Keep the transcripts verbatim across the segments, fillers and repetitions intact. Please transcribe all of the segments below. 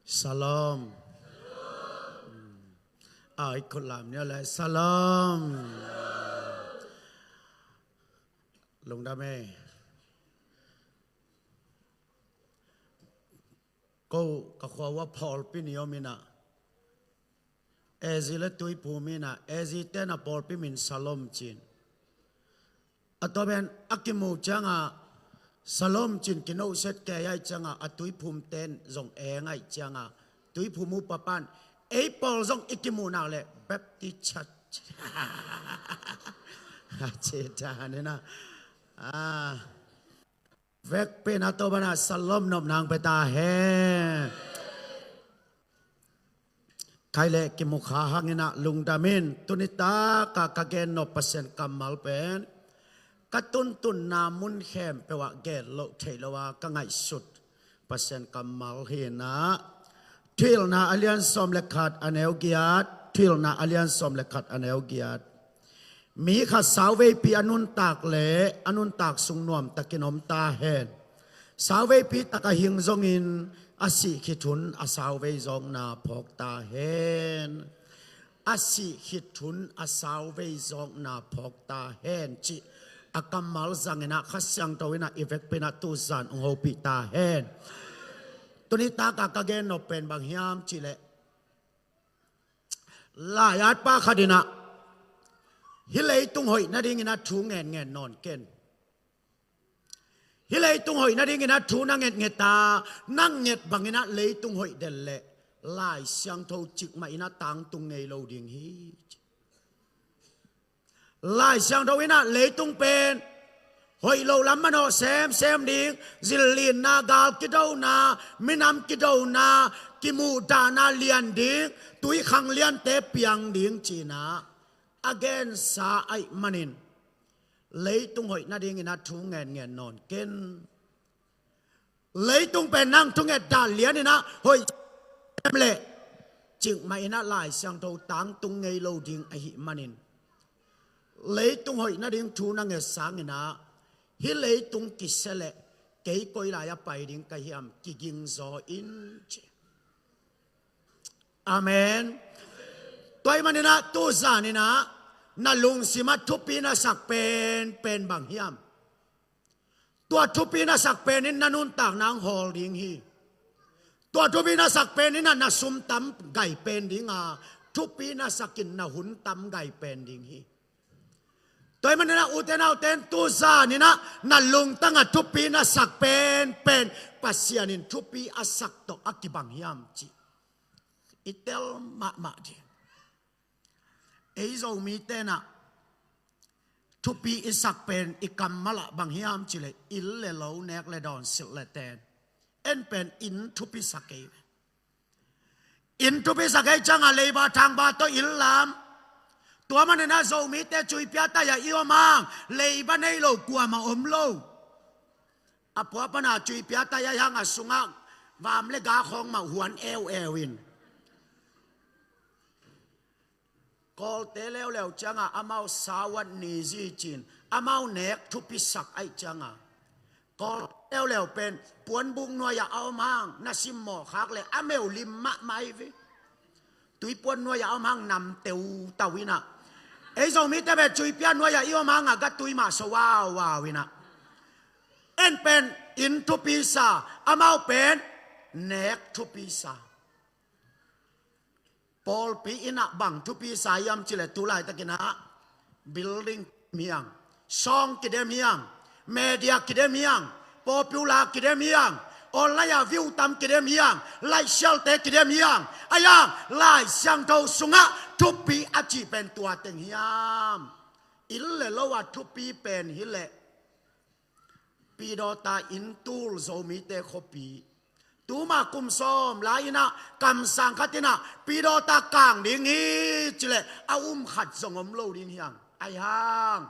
Shalom. Ai, khut lam nia le, Shalom. Lungdam e. Ko ka khua ua pawlpi ni om ina, A Z le Tuiphum ina, A Z ten a pawlpi min Shalom cin. A tua pen a kimu cianga Shalom cin kinohset kei ai cianga, a Tuiphum ten zong eng ai cianga, Tuiphum upa pan, ei pawl zong i kimuh nak le Baptist Church. A ci ta nina. A vekpi na to bana Shalom nop nang pe ta hen. Khai le kimu kha hangina lungdam in, tuni taka ka gen nop Pasian kammal pen ka tuntunna mun khempeuh ah gen loh theih loh a ka ngaihsut Pasian kammal hi ina, Thuhilhna a lian sawm le khat a neu giat, Thuhilhna a lian sawm le khat a neu giat. Mi khat sauveipi a nuntak le a nuntak sung nuamtakin om ta hen. Sauveipi taka hing zongin a sih khit hun a sauvei zawkna phawk ta hen. A sih khit hun a sauvei zawkna phawk ta hen cih a kammal zangina Kha Siangtho ina i vekpi na tuzan ong hopih ta hen. Tuni taka ka gen nop pen bang hiam cih leh, lai-at pa khat ina hih leitung hoih nadingina thu ngenngen nawn ken. Hih leitung hoih nadingina thu na ngetnget a, na nget bangina leitung hoih den le Lai Siangtho cikmah ina tangtung ngei lo ding hi. Lai Siangtho ina leitung pen hoih loh lam manawh semsem ding, zillitna, gal kidona, minam kidona, kimuhdahna lian ding, tuikhang liante piang ding cina a gensa aih manin leitung hoih nadingina thu ngenngen nawn ken. Leitung pen nang thunget dan lianina hoih em le cikmah ina Lai Siangtho tangtung ngei lo ding ahih manin, leitung hoih nading thu na nget sangina hih leitung kisia le kei koi lai a pai ding ka hiam kiging zaw in ci. Amen. Tua ahih manina tuzanina na lungsima thupi na sak pen pen bang hiam? Tua thupi na sak penin na nuntakna ang hawl ding hi. Tua thupi na sak penin na sum tam gai pen dinga, thupi na sakin na hun tam gai pen ding hi. Tua ahih manina ute nauten tuzanina na lungtanga thupi na sak pen pen Pasian in thupi a sak tawh a kibang hiam cih i tel mahmah ding. Ei Zomite na thupi i sak pen i kammal ah bang hiam cih leh inn le lo, nek le dawn, silh le ten. En pen inn thupi sak ei. Inn thupi sak ei cianga leiba thangba tawh inn lam. Tua manina Zomite cuipia tai-a i om hang leiba nei lo kuamah om lo. A pua pana cuipia tai-a hang a sungah vam le ga khawng mah huan eueu in. Kawlte leuleu cianga amau sawat ni zi cin amau nek thupi sak aih cianga, Kawlte leuleu pen puanbuk nuai-ah a om hang na simmawh khak le a meu lim mahmah aih ve. Tuipuan nuai-ah a om hang nam teutau ina. Ei Zomite pen cuipia nuai-ah i om hanga ga tui mah so wauvau ina. En pen inn thupi sa, amau pen nek thupi sa. Pawlpi ina bang thupi sa hiam cih leh tu laitakin ah building kidem hi hang, sawng kidem hi hang, media kidem hi hang, popular kidem hi hang, online ah view tam kidem hi hang, like share-te kidem hi hang. Ahi hang Lai Siangtho sungah thupi a cih pen tua teng hiam? Inn le lo a thupi pen hi leh Pidawta inn tul Zomite khuapi. Tuma kum sawm lai ina kamsang khat ina Pidawta kang ding hi cih leh a um khat zong om lo ding hi hang. Ahi hang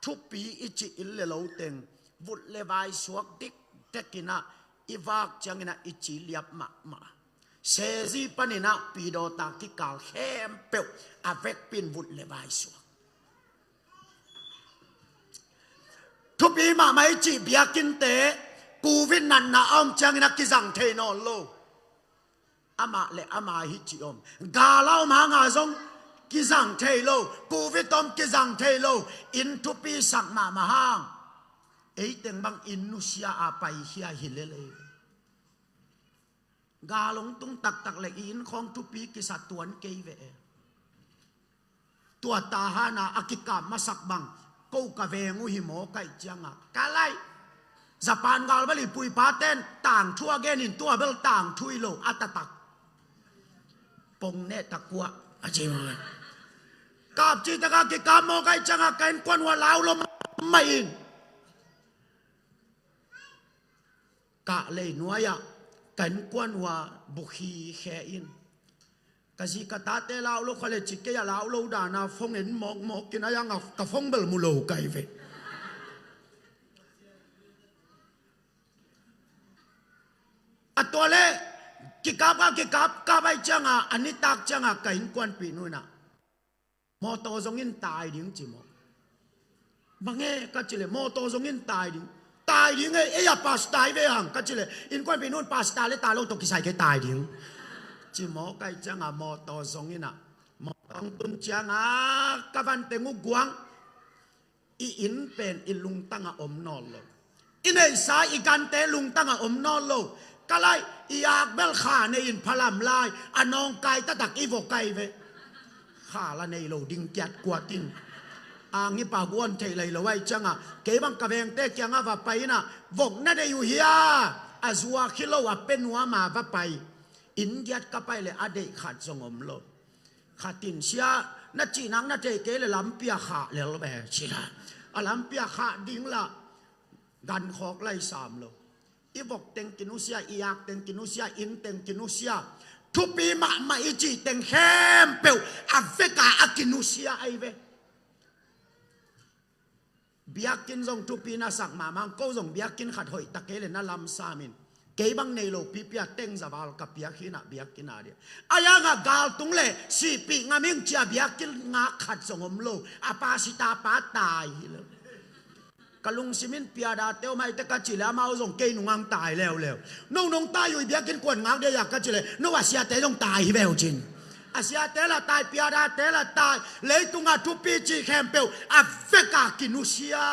thupi i cih inn le lo teng vut le vai suak dikdek ina i vak ciang ina i ci liap mahmah. Sezi pan ina Pidawta kikal khempeuh a vekpi in vut le vai suak. Thupi mahmah i cih biakinnte covid natna a om ciangin a kizang thei nawn lo. Amah le amah hi cih om. Gal a om hanga zong kizang thei lo, covid om kizang thei lo, inn thupi sak mahmah hang. Ei teng bang inn nusia a paikhia hi lel ei. Gal hong tung taktak le i inn khawng thupi kisa tuan kei ve e. Tua Tahan a a kikap masak bang ko ka veng uh hi maw kaih cianga ka laih. Japan gal bel i puipaten tangthu a genin tua bel tangthu hi lo a taktak. Pong neh takua a ci maw. Kap cih taka kikap maw kaih cianga ka innkuan uh a lau lo mah in. Kah lei nuai-ah ka innkuan uh a bukhi khe in. Ka zi ka tate lau lo kha le ci kei a lau lo dana phone en mawkmawk in a yang a ka phone bel mu lo kai ve. A tua le kikap a kikap kap ai cianga a nitak cianga ka innkuanpih nu inah mawtaw zongin tai ding ci maw? Bang e ka ci le mawtaw zongin tai ding. Tai ding e, ei a pastor hi ve hang ka ci le innkuanpih nun pastor le ta lo tawh kisai kei tai ding. Ci maw kaih cianga mawtaw zongin ah mawtaw hong tun cianga ka vanteng uh guang. I inn pen i lungtangah om nawn lo. I neihsa i gante lungtangah om nawn lo. Ka laih i ak bel kha nei in phalam lai a nawngkai taktak i vok ai ve. Kha la nei lo ding kiat kuat in. Ang i pa guan theih lai lo ai cianga kei bang ka vengte kianga va pai inah vok na nei uh hia? A zuak hi lo a pe nuama va pai. Inn giat ka pai le a deih khat zong om lo. Khatin sia na cihnak na thei kei le lampi a khah lel ve cila a lampi a khah ding la gankhawk lai sam lo. I vok teng kinusia, i ak teng kinusia, inn teng kinusia. Thupi mahmah i cih teng khempeuh a veka a kinusia ai ve. Biakinn zong thupi na sak mahmah ko zong biakinn khat hoih ta kei le na lamsam in. Kei bang nei lo pipia teng zaval ka piak hinah biakinn a dia a yangah galtung le sihpih ngam ing cia biakinn ngak khat zong om lo. A pasita pa tai hi lo. Ka lungsim in piada teu maite ka ci le amau zong kei nungang tai leuleu. No nong tai uh i biakinn kuan ngak dia ya ka ci le no a siate zong tai hi veu cin. A siate la tai, piadate la tai, leitunga thupi cih khempeuh a veka kinusia.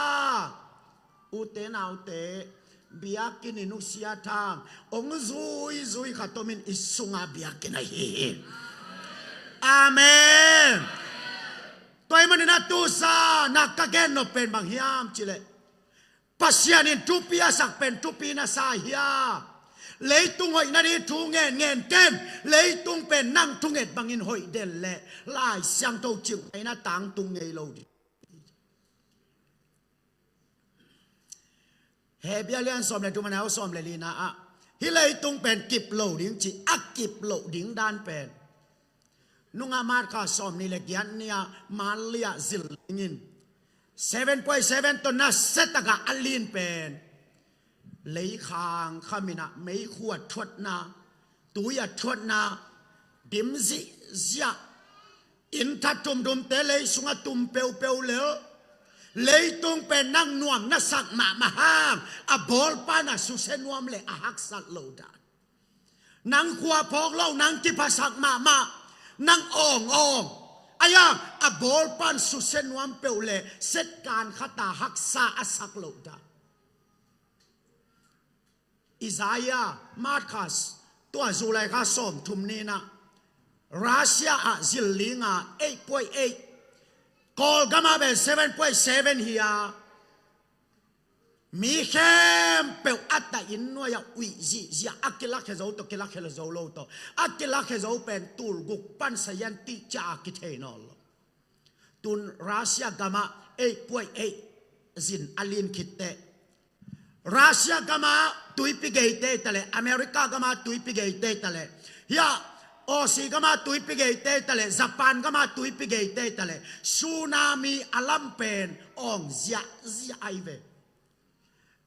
Ute naute, biakinn i nusia thang hong zuizui khatomin i sunga biakinn ahi hi. Amen. Tua hi manin a tusa na ka gen nop pen bang hiam cileh Pasian in thupi a sak pen thupi na sa hia? Leitung hoihna ding thu ngen ngen ten, leitung pen nang thunget bangin hoih den leh Lai Siangtho cih na tangtung ngei lo ding. Hebru lian sawm le thum a neu sawm le lina ah hih leitung pen kip lo ding cih a kip lo ding dan pen nungah March kha sawm nih le giat ni-a Manli ah zil dingin seven point seven tawh nasia takah a lin pen leikhang khaminah meikhu a thuatna, tui a thuatna, dim zihziah, inn that thumthumte lei sungah tum peupeu lel leitung pen nang nuam na sak mahmah hang a bawlpa na susia nuam le a haksat lo dan. Nang khua phawk lo, nang kiphasak mahmah, nang awngawng. Aia a bawlpan susia nuam peuh le setkan khata haksa a sak loh dah. Isaiah March kha tua July kha sawm thum ninah Russia ah zil linga eight point eight, Kawlgam ah pen seven point seven hi a, mi khempeuh a ta inn nuai-ah uih zihziah a kilakhia zo tawh kilakhia zo lo tawh a kilakhia zo pen tulguk pan sayan tih cia a kithei nawn lo. Tun Russia gamah eight point eight zin a lin khitteh Russia gamah tuipi geite taleh, America gamah tuipi geite taleh, hiah Aussie gamah tuipi geite taleh, Japan gamah tuipi geite taleh, tsunami a lam pen awng ziahziah ai ve.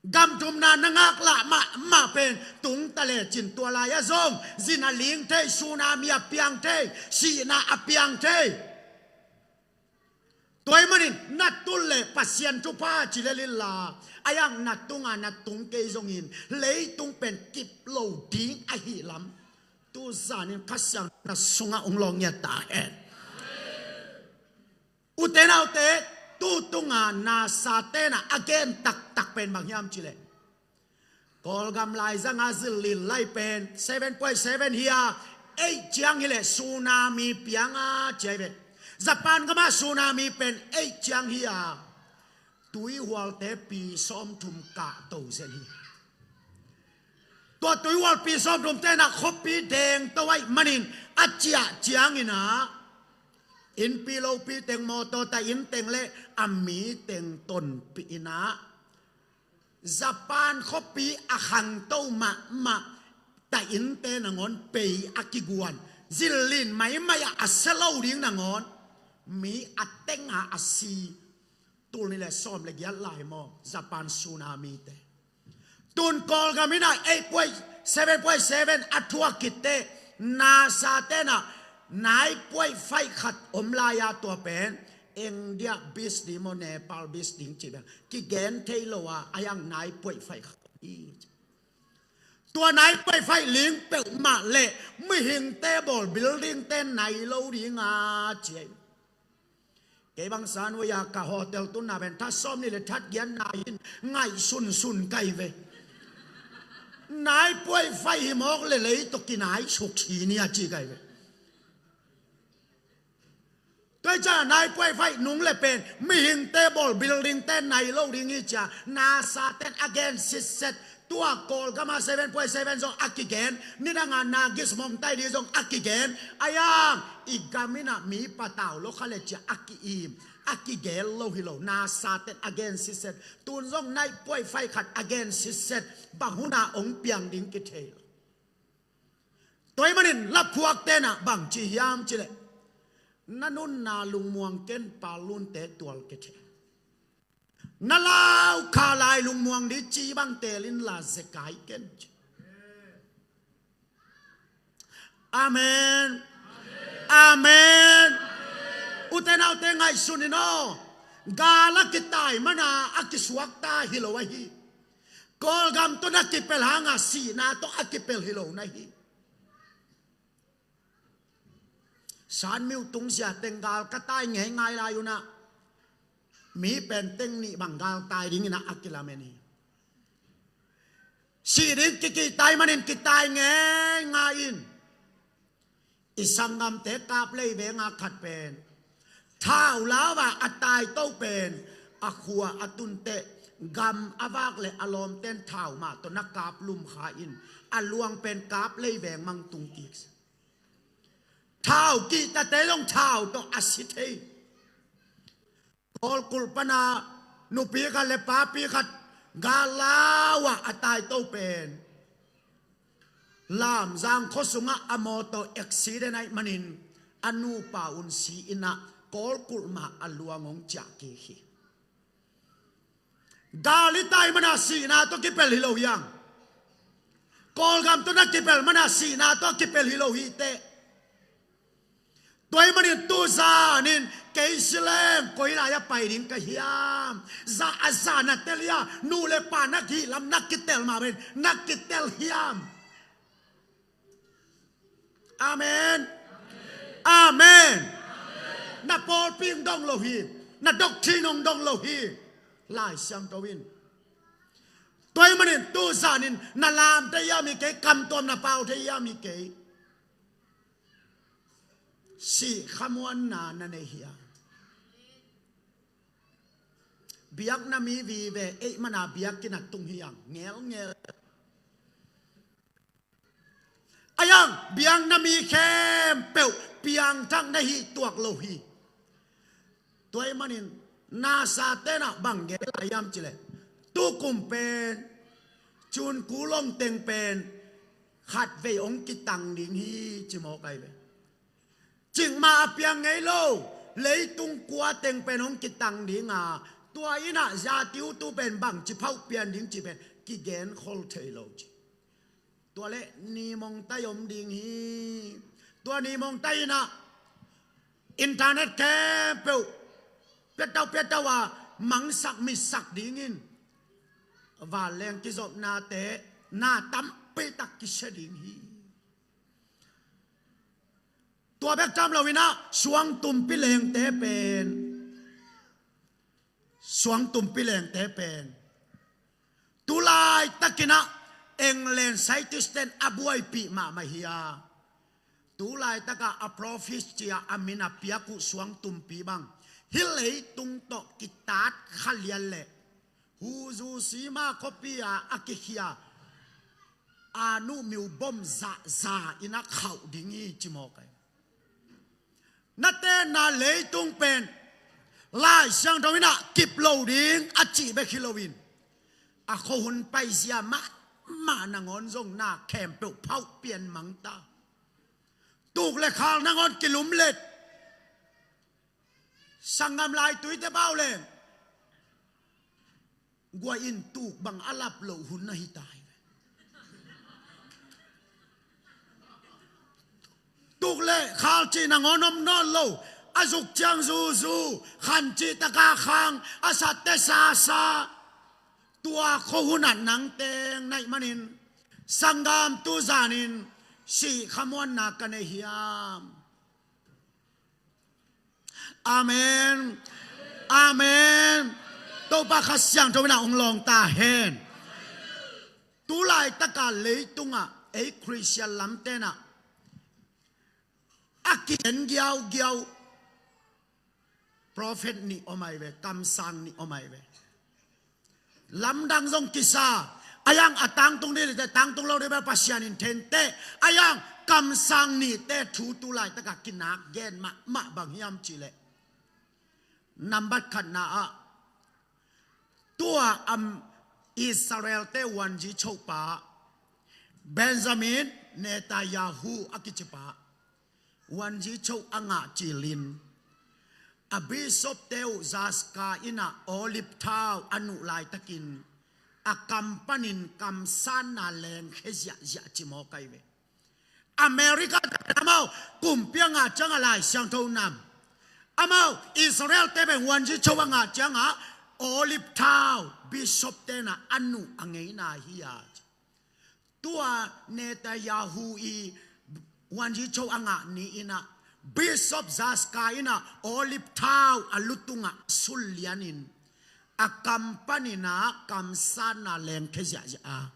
Gam thumna na ngaklah mahmah pen tung taleh cin tua lai-ah zong zin a ling thei, tsunami a piang thei, sihna a piang thei. Tua ahih manin na tul le Pasian thupha ci lel inla, a yang na tunga na tung kei zongin leitung pen kip lo ding ahi lam. tu zanin Kha Siangtho na sungah hong lawng ngiat ta hen. Ute naute, tu tunga Nasa tenah a gen taktak pen bang hiam cileh, Kawlgam laizanga zillin lai pen seven point seven hi a, eight ciang hileh tsunami pianga ciai ve. Japan gama tsunami pen eight ciang hi a, tuihualte pi sawmthum kahto zen hi. Tua tuihual pi sawmthum tenah khuapi dengto aih manin a ciah cianginah innpi lopi teng, mawtaw ta inn teng le a mi teng tonpih inah Japan khuapi a khangto mahmah ta innte nangawn pei a kiguan, zillin maimai ah a sia lo ding nangawn mi a tenga a si. Tul nih le sawm le giat lai maw, Japan tsunami te. Tun Kawlgam inah eight point seven point seven a thuak khit teh, Nasa tenah nine point five khat om lai a, tua pen India beach ding maw, Nepal beach ding cih bel kigen thei lo a, a yang nine point five khat hi. Tua nine point five ling peuhmah leh mihingte bawl building te nai lo ding a ci ahi. Kei bang san wei a ka hotel tunna pen that sawm nih le that giat nai in ngaihsunsun kai ve. Nine point five hi mawk le lei tawh kinai suk hi ni a ci kai ve. Tua hi ciah nine point five nung le pen mihingte bawl building te nai lo ding hi ciah Nasa ten a gen sitset. Tua Kawlgama seven point seven zong a kigen, nidanga nagis mongtai ding zong a kigen. A yang i gam inah mi patau lo kha le ciah a ki-im, a kigel lo hi lo. Nasa ten a gen sitset, tun zong nine point five khat a gen sitset, bang huna hong piang ding kithei lo. Tua ahih manin laphuak tenah bang ci hiam cileh, na nunna lungmuang ken, pal lunte tual kithei. Na lau kha lai lungmuang ding ci bang teel inla zekai ken. Amen. Amen. Ute naute ngaihsun in aw. Gal a kitai mana a kisuakta hi lo ahi. Kawlgam tawh na kipel hanga sihna tawh a kipel hi lo na hi. Sanmiu tungsia teng gal ka tai ngeingai lai unah mi pen teng nih bang gal tai dinginah a kilamen hi. Sih ding kikihtai manin kitai ngeingai in. I sanggamte Kaplei venga khat pen thau lauva a taito pen a khua a tunteh gam a vak le a lawmten thau mah tawh na kap lumkha in a luang pen Kaplei veng mang tung kik. Thau kihtate zong thau tawh a si thei. Kawlkulh pana nupi khat le papi khat gal lauah a taito pen Lamzang khua sungah a mawtaw accident ahih manin a nupa un si inah Kawlkulh mah a luang hong ciah kik hi. Gal i tai mana sihna tawh kipel hi lo hiang. Kawlgam tawh na kipel mana sihna tawh kipel hi lo hi teh. Tua ahih manin tu zanin kei si leng koi lai a pai ding ka hiam? Za a za na tel hia? Nu le pa na kihlam na kitel mah pen na kitel hiam? Amen. Amen. Na pawlpi hong dong lo hi. Na doctrine hong dong lo hi. Lai Siangtho in. Tua ahih manin tu zanin na lam thei hiam hi kei, kamtuam na pau thei hiam hi kei. Sih khamuanna na nei hiam? Biakna mi vive, ei mana biakinn a tung hiang ngelngel. A yang biakna mi khempeuh piangthak na hih tuak lo hi. Tua ahih manin Nasa tenah bang gen lai hiam cileh, tukum pen Cun Ku Long teng pen khatvei hong kitang ding hi ci mawk ahi ve. Cikmah a piang ngei lo, leitung kua teng pen hong kitang dinga, tua innah zati utu pen bangci phauh pian ding cih pen kigen khol thei lo ci. Tua le ni mongtai om ding hi. Tua ni mongtai innah internet khempeuh piatau piatau a mangsak mitsak dingin vanleng kizopnate na tampi tak kisia ding hi. Tua bek tham loin ah suang tumpi lengte pen, suang tumpi lengte pen tu laitakin ah England scientist ten a buaipih mahmah hi a, tu laitaka a profit cia a min a piak uh suang tumpi bang hih leitung tawh kitat kha lian leh Hiroshima khuapi-a a kikhia a nuhmiu bom zahzah in a khauh ding hi ci mawk ai. Na tenna leitung pen Lai Siangtho in ah kip lo ding a cih bek hi loin a khuahun paizia mahmah nangawn zong na khempeuh phauh pian mang ta. Tuk le khal nangawn kilumlet. Sanggam lai tuite bau leng guah in tuk bang a lap loh hun na hi ta hi ve. Tuk le khal cih nangawn om nawn lo. A zuk ciang zuzu, khan cih taka khang, a satte sasa. Tua khuahun ah nang teng naih manin sanggam tu zanin sih khamuanna ka nei hiam? Amen. Amen. Topa Kha Siangtho in ah hong lawng ta hen. Tu laitaka leitungah ei Khristian lam tenah a ki-en giaugiau prophet nih om ai ve, kamsang nih om ai ve. Lamdang zong kisa, a yang a tangtung dih lite tangtung lo dih bel Pasian in thente, a yang kamsang nihte thu tu laitaka kinak gen mahmah bang hiam cihleh, nambat khatna ah tua am Israel-te wanzi chopa Benjamin Netanyahu a kicipa wanzi cho a ngah cilin a bishop-te uh zaska in ah olive thau a nuh laitakin a kam panin kamsanna lengkhia ziahziah ci mawk ai ve. America-te amau kumpi a ngah ciangah Lai Siangtho nam, amau Israel-te pen wanzi cho a ngah ciangah olive thau bishop-te in ah a nuh a ngeina hi a ci. Tua Netanyahu i wanzi cho a ngah ni-in ah bishop zaska in ah olive thau a lutungah sullianin a kam panin ah kamsanna lengkhia ziahziah a.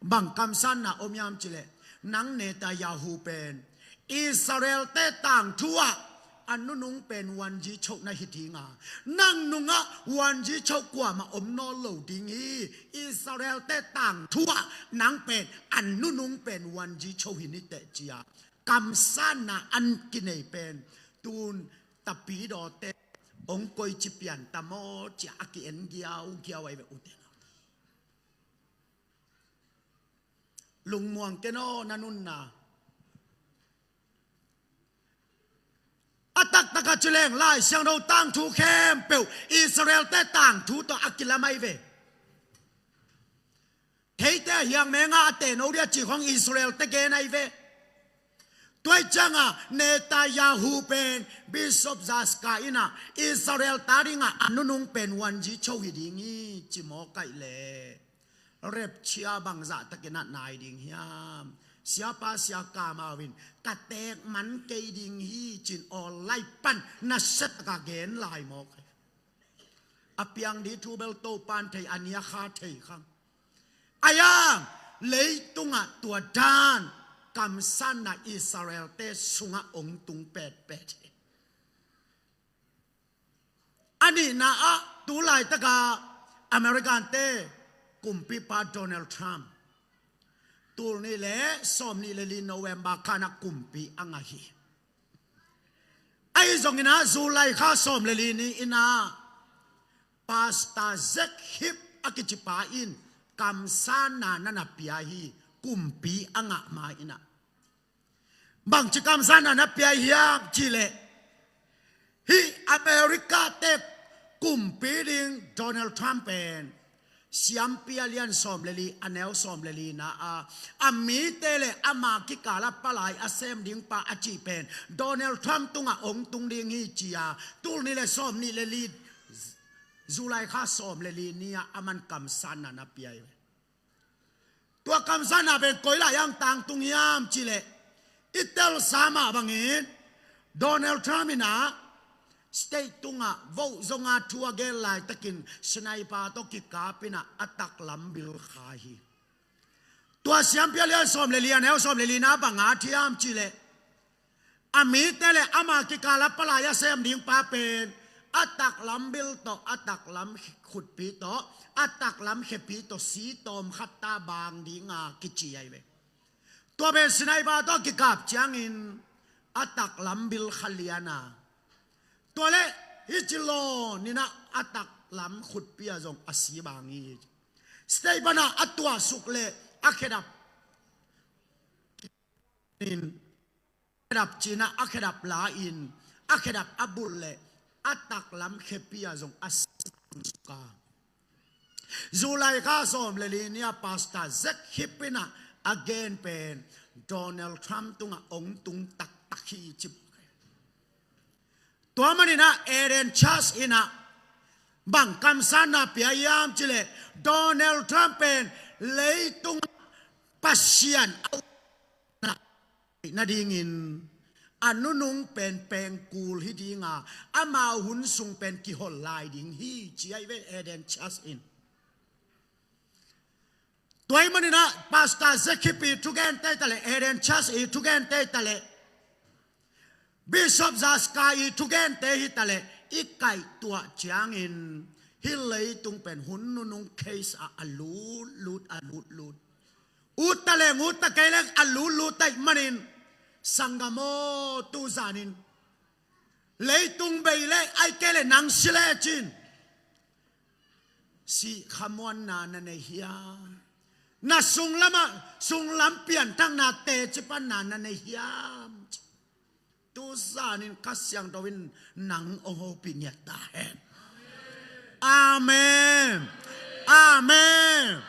Bang kamsanna om hiam cihleh, nang Netanyahu pen Israel-te tangthu ah a nunung pen wanzi cho na hi ding a, nang nungah wanzi cho kuamah om nawn lo ding hi. Israel-te tangthu ah nang pen a nunung pen wanzi cho hi ni teh ci-a kamsanna an kinei pen tun tapidawte hong koici pian ta maw ci-a a ki-en giaugiau ai ve ute. Lungmuang ken aw na nunna. A taktak a ci leng Lai Siangtho tangthu khempeuh Israel-te tangthu tawh a kilam ai ve. Theite a hiang menga a teh no dia ci khong Israel-te gen ai ve. Tua ciangah Netanyahu pen bishop zaska in ah Israel-te adingah a nunung pen wanzi cho hi ding hi ci mawk ai leh, rapture bangzah takin ah nai ding hiam? Siapa sia kamau in ka teek man kei ding hi ci-in online pan nasia taka gen lai mawk ai. A piang dih thu bel Topan thei, a nia kha thei khang. A yang leitungah tua dan kamsanna Israel-te sungah hong tung petpet hi. A nihna ah tu laitaka American-te kumpipa Donald Trump tul nih le sawm nih le li November khan ah kumpi a ngah hi. Ahi zongin ah July kha sawm le li ni-in ah Pastor Jack Hibb a kicipa in kamsanna na na pia hi, kumpi a ngah ma-in ah. Bangci kamsanna na pia hiam cihleh, hih America-te kumpi ding Donald Trump pen Siampi a lian sawm le li, a neu sawm le li na a, a mite le ama kikala palai a sem ding pa a cih pen Donald Trump tungah hong tung ding hi ci-a, tul nih le sawm nih le li July kha sawm le li ni-ah aman kamsanna na pia hi. Tua kamsanna pen koi lai-ah tangtung hiam cihleh, i telsa mah bangin Donald Trump in ah state tungah vote zonga thu a gen laitakin sniper tawh kikapin ah a taklam bil kha hi. Tua Siampi a lian sawm le li, a neu sawm le li na bang a thiam cih leh, a mite le ama kikal a palai a sem ding pa pen a taklam bil tawh a taklam khutpi tawh a taklam khepi tawh si tawm khat ta bang dinga kici ahi ve. Tua pen sniper tawh kikap ciangin a taklam bil kha lian a, tua le hih ci lawn in ah a taklam khutpi ah zong a si bang hi. State pan ah a tuahsuk le a khedap in, khedap cin ah a khedap la in, a khedap a bulh le a taklam khepi ah zong a si suk a. July kha sawm le li ni a Pastor Jack Hibbett in ah a gen pen Donald Trump tungah ong tung taktak hi ci. Tua manin ah Eden Church in ah bang kamsanna pia hiam cih leh, Donald Trump pen leitung Pasian a na dingin a nunung pen pengkul hi dinga, amau hun sung pen kihol lai ding hi ci ahi ve Eden Church in. Tua ahih manin ah Pastor Jack Hibbett i thugente hi ta leh, Eden Church i thugente hi ta leh, Bishop Zaskai i thugente hi ta leh, i kaihtuah ciangin hih leitung pen hun nunung case ah a lutlut, a lutlut. Ut ta leng ut ta kei leng a lutlut ahih manin, sanggam aw, tu zanin leitung bei le ahih kei leh nang si lecin sih khamuanna na nei hiam? Na sunglam ah, sunglam pianthakna teci panna na nei hiam? Tu zanin Kha Siangtho in nang ong hopih ngiat ta hen. Amen. Amen.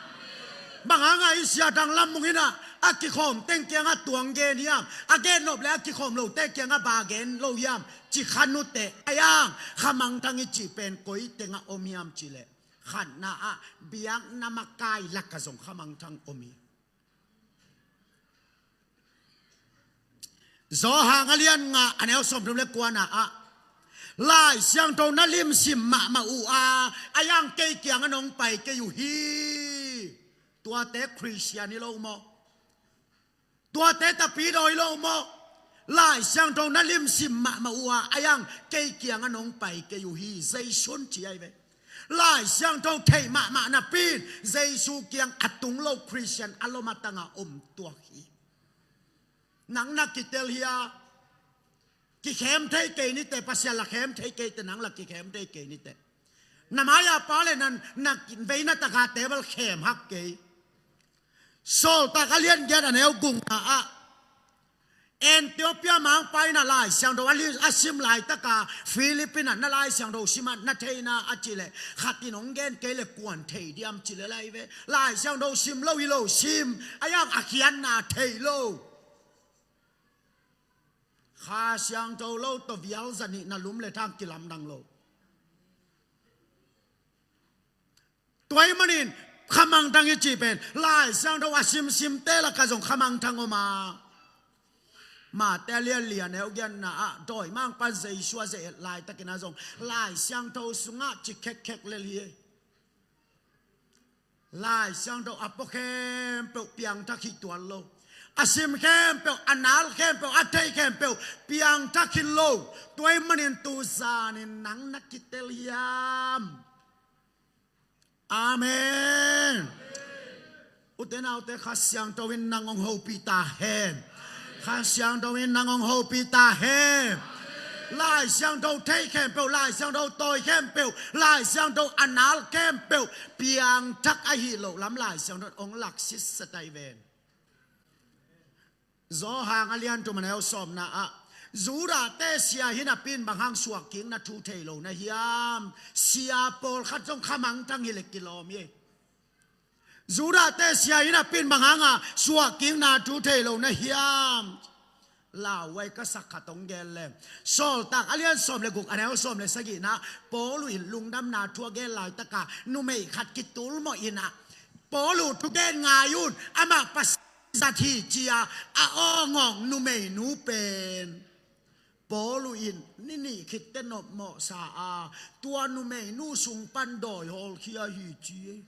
Bang hanga i sia dang lam mung in ah a kikhawm teng kiangah tuang gen hiam? A gen nop le a kikhawm lote kiangah bang gen lo hiam? Ci kha nuteh. Ahi hang kha mangthang i cih pen koi tengah om hiam cih leh, khatna ah biakna makai lakah zong kha mangthang om hi. Johan a lian nga a neu sawmthum le kuana ah, Lai Siangtho na limsim mahmah uh a, ahi hang kei kiangah nong pai kei uh hi. Tuate Khristian hi lo maw? Tuate tapidaw hi lo maw? Lai Siangtho na limsim mahmah uh a, ahi hang kei kiangah nong pai kei uh hi, Jesu'n ci ahi ve. Lai Siangtho theih mahmah napi in Jesu kiang a tung lo Khristian a lom a tangah om tuak hi. Nang na kitel hia? Kikhem thei kei niteh, Pasian la khem thei kei teh, nang la kikhem thei kei niteh. Na mai-a pa le na, na veina taka table khem hak kei. Sawltak a lian giat a neu gukna ah, Ethiopia mangpa in ah Lai Siangtho a li-, a sim laitaka Philip in ah na Lai Siangtho sim ah na theina a cih leh, khat in hong gen kei leh kua'n thei diam cih leh lai ve. Lai Siangtho sim lo hi lo, sim, ahi hang a khiatna thei lo. Kha Siangtho lo tawh vial za nih na lum le thang kilamdang lo. Tua ahih manin kha mangthang i cih pen Lai Siangtho a simsimte lakah zong kha mangthang om a. Mate a lian li a neu giatna ah dawimangpa'n Jesu a ze-et laitakin ah zong Lai Siangtho sungah ci khekkhek lel hi. Lai Siangtho a pua khempeuh piangthak hi tuan lo. A sim khempeuh, a nal khempeuh, a thei khempeuh piangthak hi lo. Tua ahih manin tu zanin nang na kitel hiam? Amen. Ute naute, Kha Siangtho in nang hong hopih ta hen. Kha Siangtho in nang hong hopih ta hen. Lai Siangtho thei khempeuh, Lai Siangtho tawi khempeuh, Lai Siangtho a nal khempeuh piangthak ahi loh lam Lai Siangtho in hong lak sitset ahi ven. Johan a lian thum a neu sawmna ah, Judahte sia hi napi in bang hang suahkikna thu thei lo na hiam? Sia pawlkhat zong kha mangthang hi leh kilawm hi. Judahte sia hi napi in bang hanga suahkikna thu thei lo na hiam? Lauhuai ka sak khat hong gen leng. Sawltak a lian sawm le guk a neu sawm le sagihna, Paul in lungdamna thu a gen laitaka numei khat kitulmawh in ah, Paul uh thugen ngai un, amah Pasian zat hi ci-a a awngawng numeinu pen Paul uh in ni nih khit teh nopmawhsa a, tua numeinu sung pan dawi hawlkhia hi ci.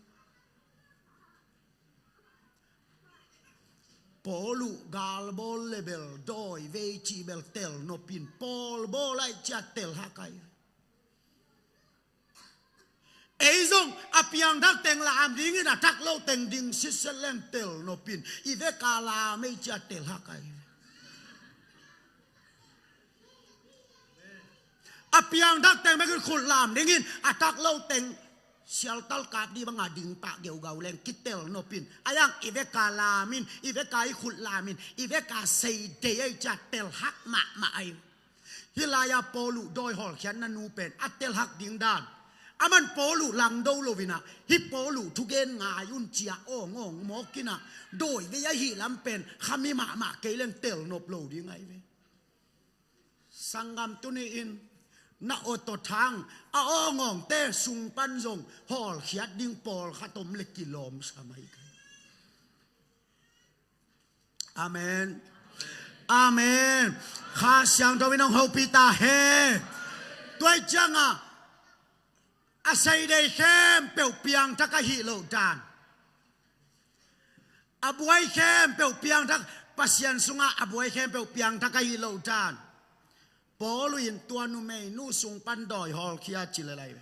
Paul uh gal bawl le bel dawi vei cih bel tel nop in, Paul bawl ahih ciang tel hak ahi. Ei zong a piangthak teng lam dingin a thak lo teng ding sitset leng tel nop in, i vek a lam ahih ciang tel hak ahi. A piangthak teng bek in khut lam dingin a thak lo teng sialtal kap ding bang a ding pah geugau leng kitel nop in, a yang i vek a lam in, i vek a i khut lam in, i vek a sei dei ahih ciang tel hak mahmah ahi. Hih lai-a Paul uh dawi hawlkhiatna nu pen a tel hak ding dan. Aman Paul uh langdo lo in ah, hih Paul uh thugen ngai un ci-a awng awng mawk in ah, dawi vei ahih lam pen kha mi mahmah kei leng tel nop lo ding ahi ve. Sanggam, tuni-in na awt aw thang a awng awngte sung pan zong hawlkhiat ding pawlkhat om leh kilawm sa mai kei. Amen. Amen. Kha Siangtho in hong hopih ta hen. Tua ahih ciangin a sei dei khempeuh piangthak ahih loh dan. A buai khempeuh piangthak, Pasian sungah a buai khempeuh piangthak ahih loh dan. Paul in tua numeinu sung pan dawi hawlkhia ci le lai ve.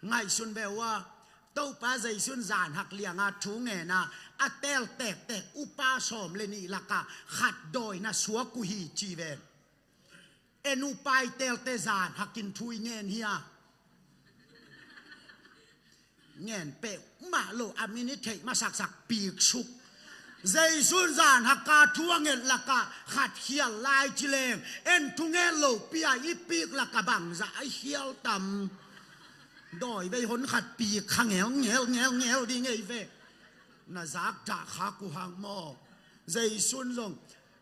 Ngaihsun ve uh a, Topa Jesu in zan hak liang a thu ngen a, a tel tektek upa sawm le nih lakah khat dawi na suak uh hi ci ve. En uh, upa i tel teh zan hak in thu i ngen hi a. Ngen peuhmah lo, a min i theih masaksak piksuk. Jesu in zan hak a thu a nget lakah khat khial lai ci leng, en thu ngen lopi a i pik lakah bangzah a i khial tam. Dawi vei hon khat pik kha ngel ngel ngel ngel ding ei ve. Na zak dah khak uh hang maw. Jesu in zong,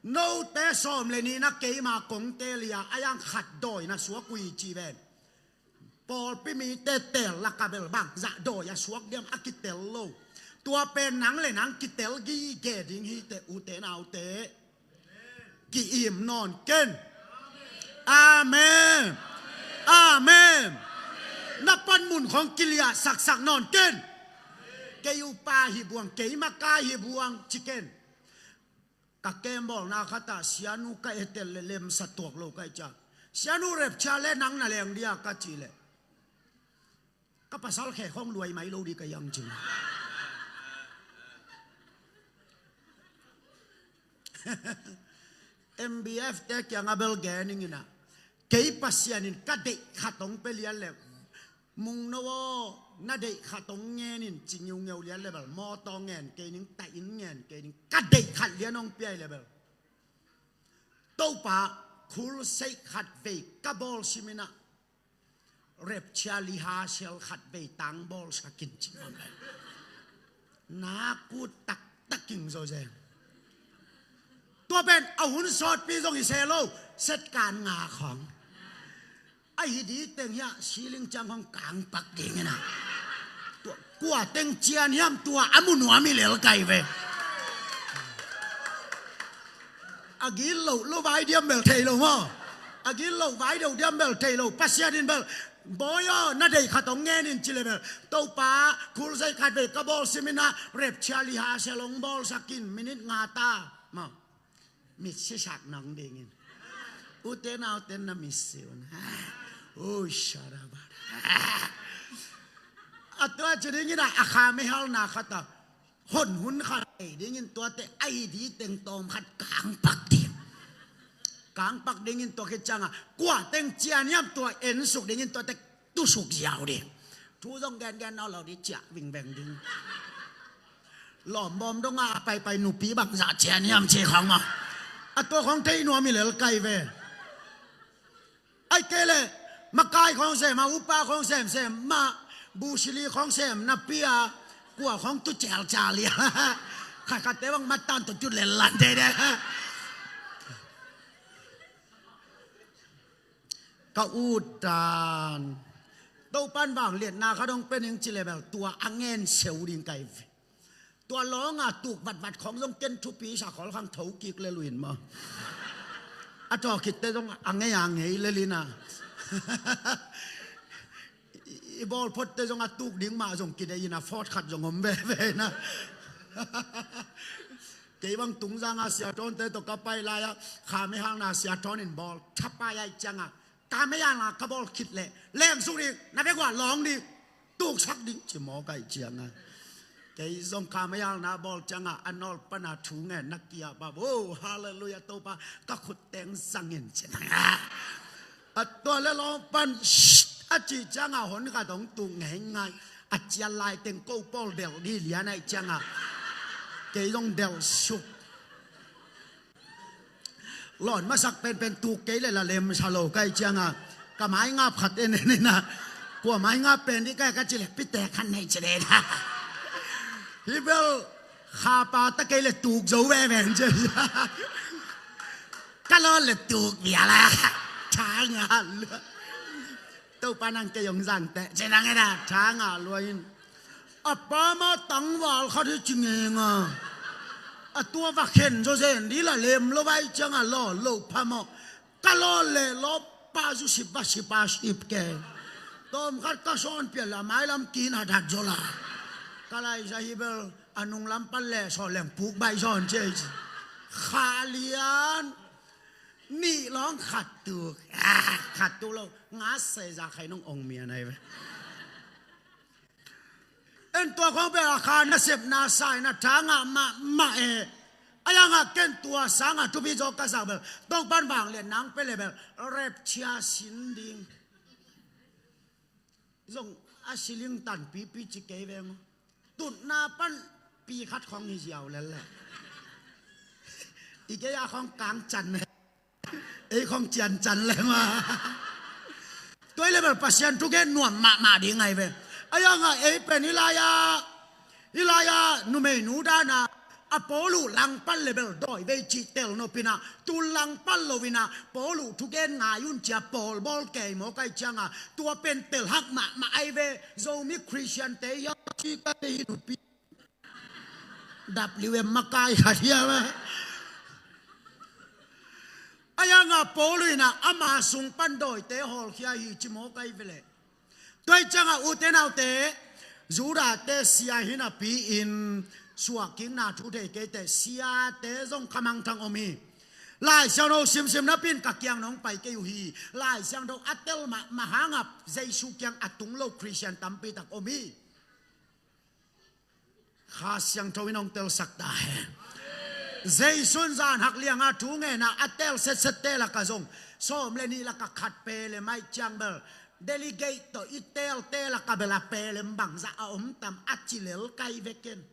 note sawm le nih na keima kong tel hi a, a yang khat dawi na suak uh hi ci ven. Pawlpi mite tel lakah bel bangzah dawi a suak diam a kitel lo. Tua pen nang le nang kitel gige ding hi teh, ute naute. Ki-im nawn ken. Amen. Amen. Na panmun khawng kiliahsaksak nawn ken. Kei upa hi buang, kei makai hi buang ci ken. Ka kembawlna khatah sianu ka etel le lemsa tuak lo ka hih ciang, sianu, rapture le nang na leng dia ka cih leh, ka pasal khe khawng luai mai lo ding ka hi hang cin. M B F te kiangah bel gen ning in ah, kei Pasian in ka deih khat hong pia lian le, mungno aw, na deih khat hong ngen in ci ngiungeu lian le bel, mawtaw ngen kei ning, tahin ngen kei ning, ka deih khat lian hong pia hi le bel, Topa, crusade khat vei ka bawl sim in ah, rapture rehearsal khat vei tang bawlsak in ci ngam le, na kut taktak ing zawzen. Tua pen a hun sawtpi zong hi se lo, set kan nga khawng. A hi ding teng hiah ceiling ciang hong kangpak ding in ah, tua kua teng cian hiam, tua a mu nuam hi lel kai ve. A gilo lo vai diam bel thei lo maw. A gilo vai deuh diam bel thei lo. Pasian in bel, bawi aw, na deih khat hong ngen in ci le bel, Topa, crusade khat vei ka bawl sim in ah, rapture rehearsal hong bawlsak in, minute nga ta maw. Mit sisak nang ding in. Ute naute na mit si un. Ui, sharabara. A tua ci ding in ah, a kha mei halna khatah hon hun khat ei ding in, tuate a hi ding teng tawm khat kangpak ding. Kangpak ding in, tua khit ciangah kua teng cian hiam, tua ensuk ding in, tuate tusuk ziau ding. Thu zong gengen nawn lo ding, ciah vingveng ding. Lawmbawm dongah a paipai nupi bangzah cian hiam ci khawng maw. A tua khawng thei nuam hi lel kai ve. Ai kei le, makai khawng sem a, upa khawng semsem mah, busili khawng sem napi a, kua khawng tu celcal hi a. Khatkhatte bang matan tu tu lellan dede. Ka ut dan. Topan vangliatna khat hong pia ning ci le bel, tua a ngen seu ding kai ve. Tua lawnga tuk vatvat khawng zong ken thupi sa khawl khang tho kik le luin maw. a tawh khitte zong a ngei a ngei lel ina. I, i bawl photte zong a tuk ding mah zong kideih ina, fawt khat zong om veve ina. Kei bang Tungzang a Sia Thawnte tawh ka pai lai-a, Kha Mei Hang na Sia Thawn in bawl thapai ahih cianga, Kha Mei Hang na ka bawl khit leh leng suk ding, na bek uah lawng ding, tuksak ding ci mawk ahih cianga. Kei zong Kha Mei Hang na bawl cianga a nawl pana thu ngen na kia pa, oh, halleluiah, Topa ka khut teng zang in ci na. A tua le lawng pan, shh, a cih cianga hon khat hong tuk ngeingai. A cial lai teng ko pawl delh dih lian ahih cianga kei zong delh suk. Lawn masak penpen tuk kei le la lem sa lo ka hih cianga ka mai ngap khat en en ina. Kua mai ngap pen dih ka, ka ci le pite khan nei ci le na. Hih bel Kha pa ta kei le tuk zo veve ci. Ka lawn le tuk bia la. Tha ngah lua. Topa nang kei hong zang teh ci nang ina, tha ngah lua in. A pa mah tangval khat hi ci ngenga. A tua va khen zawzen dih la lem lo vai cianga law lo phamawh. Ka lawn le law pa zu sip va sip a sip kei. Tawm khat ka sawn pial la mailam kin hat hat zaw la. Ka lai za hi bel a nung lam pan le sawn leng puk baih zawn ci ei ci. Kha lian nih lawng khat tuk. Ah, khat tuk lo. Nga sei za khai nong ong mian ai ve. En tua khong bel a Kha nasepna sa ina tha ngah mahmah e. A yanga ken tua sanga thupi zaw ka zak bel Topan vangliatna hong pia le bel rapture sin ding. Zong a siling tanpipi ci kei veng. Tutna pan pi khat khong hi ziau lel le. I kei a khong kang can. Ei khong ciancan le ma. Tua i le bel Pasian thugen nuam mahmah ding ai ve. A yanga ei pen i lai-a, i lai-a numeinu dana a Paul uh langpan le bel dawi vei cih tel nopina, tu langpan lo ina Paul uh thugen ngai un cia Paul bawl kei mawk ai cianga tua pen tel hak mahmah ai ve. Zomi Christian te hiam ci ka te hi nupi. W M makai khat hiam a. A yanga Paul ina ama sung pan dawite hawlkhia hi ci mawk ai ve le. Tua i cianga ute naute, Judah te sia hi napi in suahkikna thu thei kei te siate zong khamangthang om hi. Lai Siangtho simsim napi in ka kiang nong pai kei uh hi. Lai Siangtho a tel mahmah hanga Jesu kiang a tung lo Christian tampi tak om hi. Kha Siangtho in hong telsak ta hen. Jesu in zan hak lianga thu ngena a tel setsette laka zong sawm le nih laka khat pelem ai ciang bel delegate tawh i telte laka bel a pelem bangzah a om tam a ci lel kai vekin.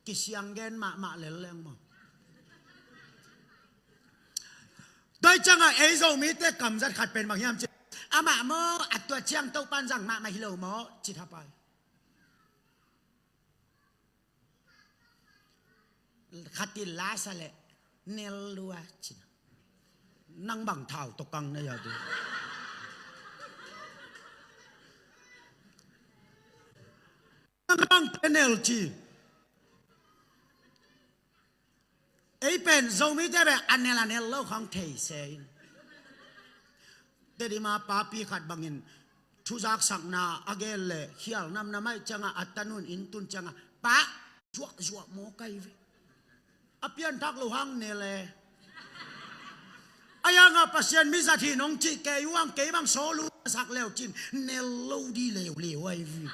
Kisiang gen mahmah lel leng maw? Tua i cianga ei Zomite kamzat khat pen bang hiam ci. Amah maw a tua ciang Topan zang mahmah hi lo maw ci thapai. Khat in la sa le nel lua ci. Nang bang thau tawh kang na ya tu. Nang bang te nel ci. Ei pen Zomite beh a nel a nel lo khong thei se in. Tedim a papi khat bangin thuzaksakna a gel le khial namnam ai cianga a tanun in tun cianga pa zuakzuak maw kai ve. A pianthak lo hang nel e. A yanga Pasian mi zat hi nong cih kei uang kei bang sawlu sak leu cin nel lo di leuleu ai vi.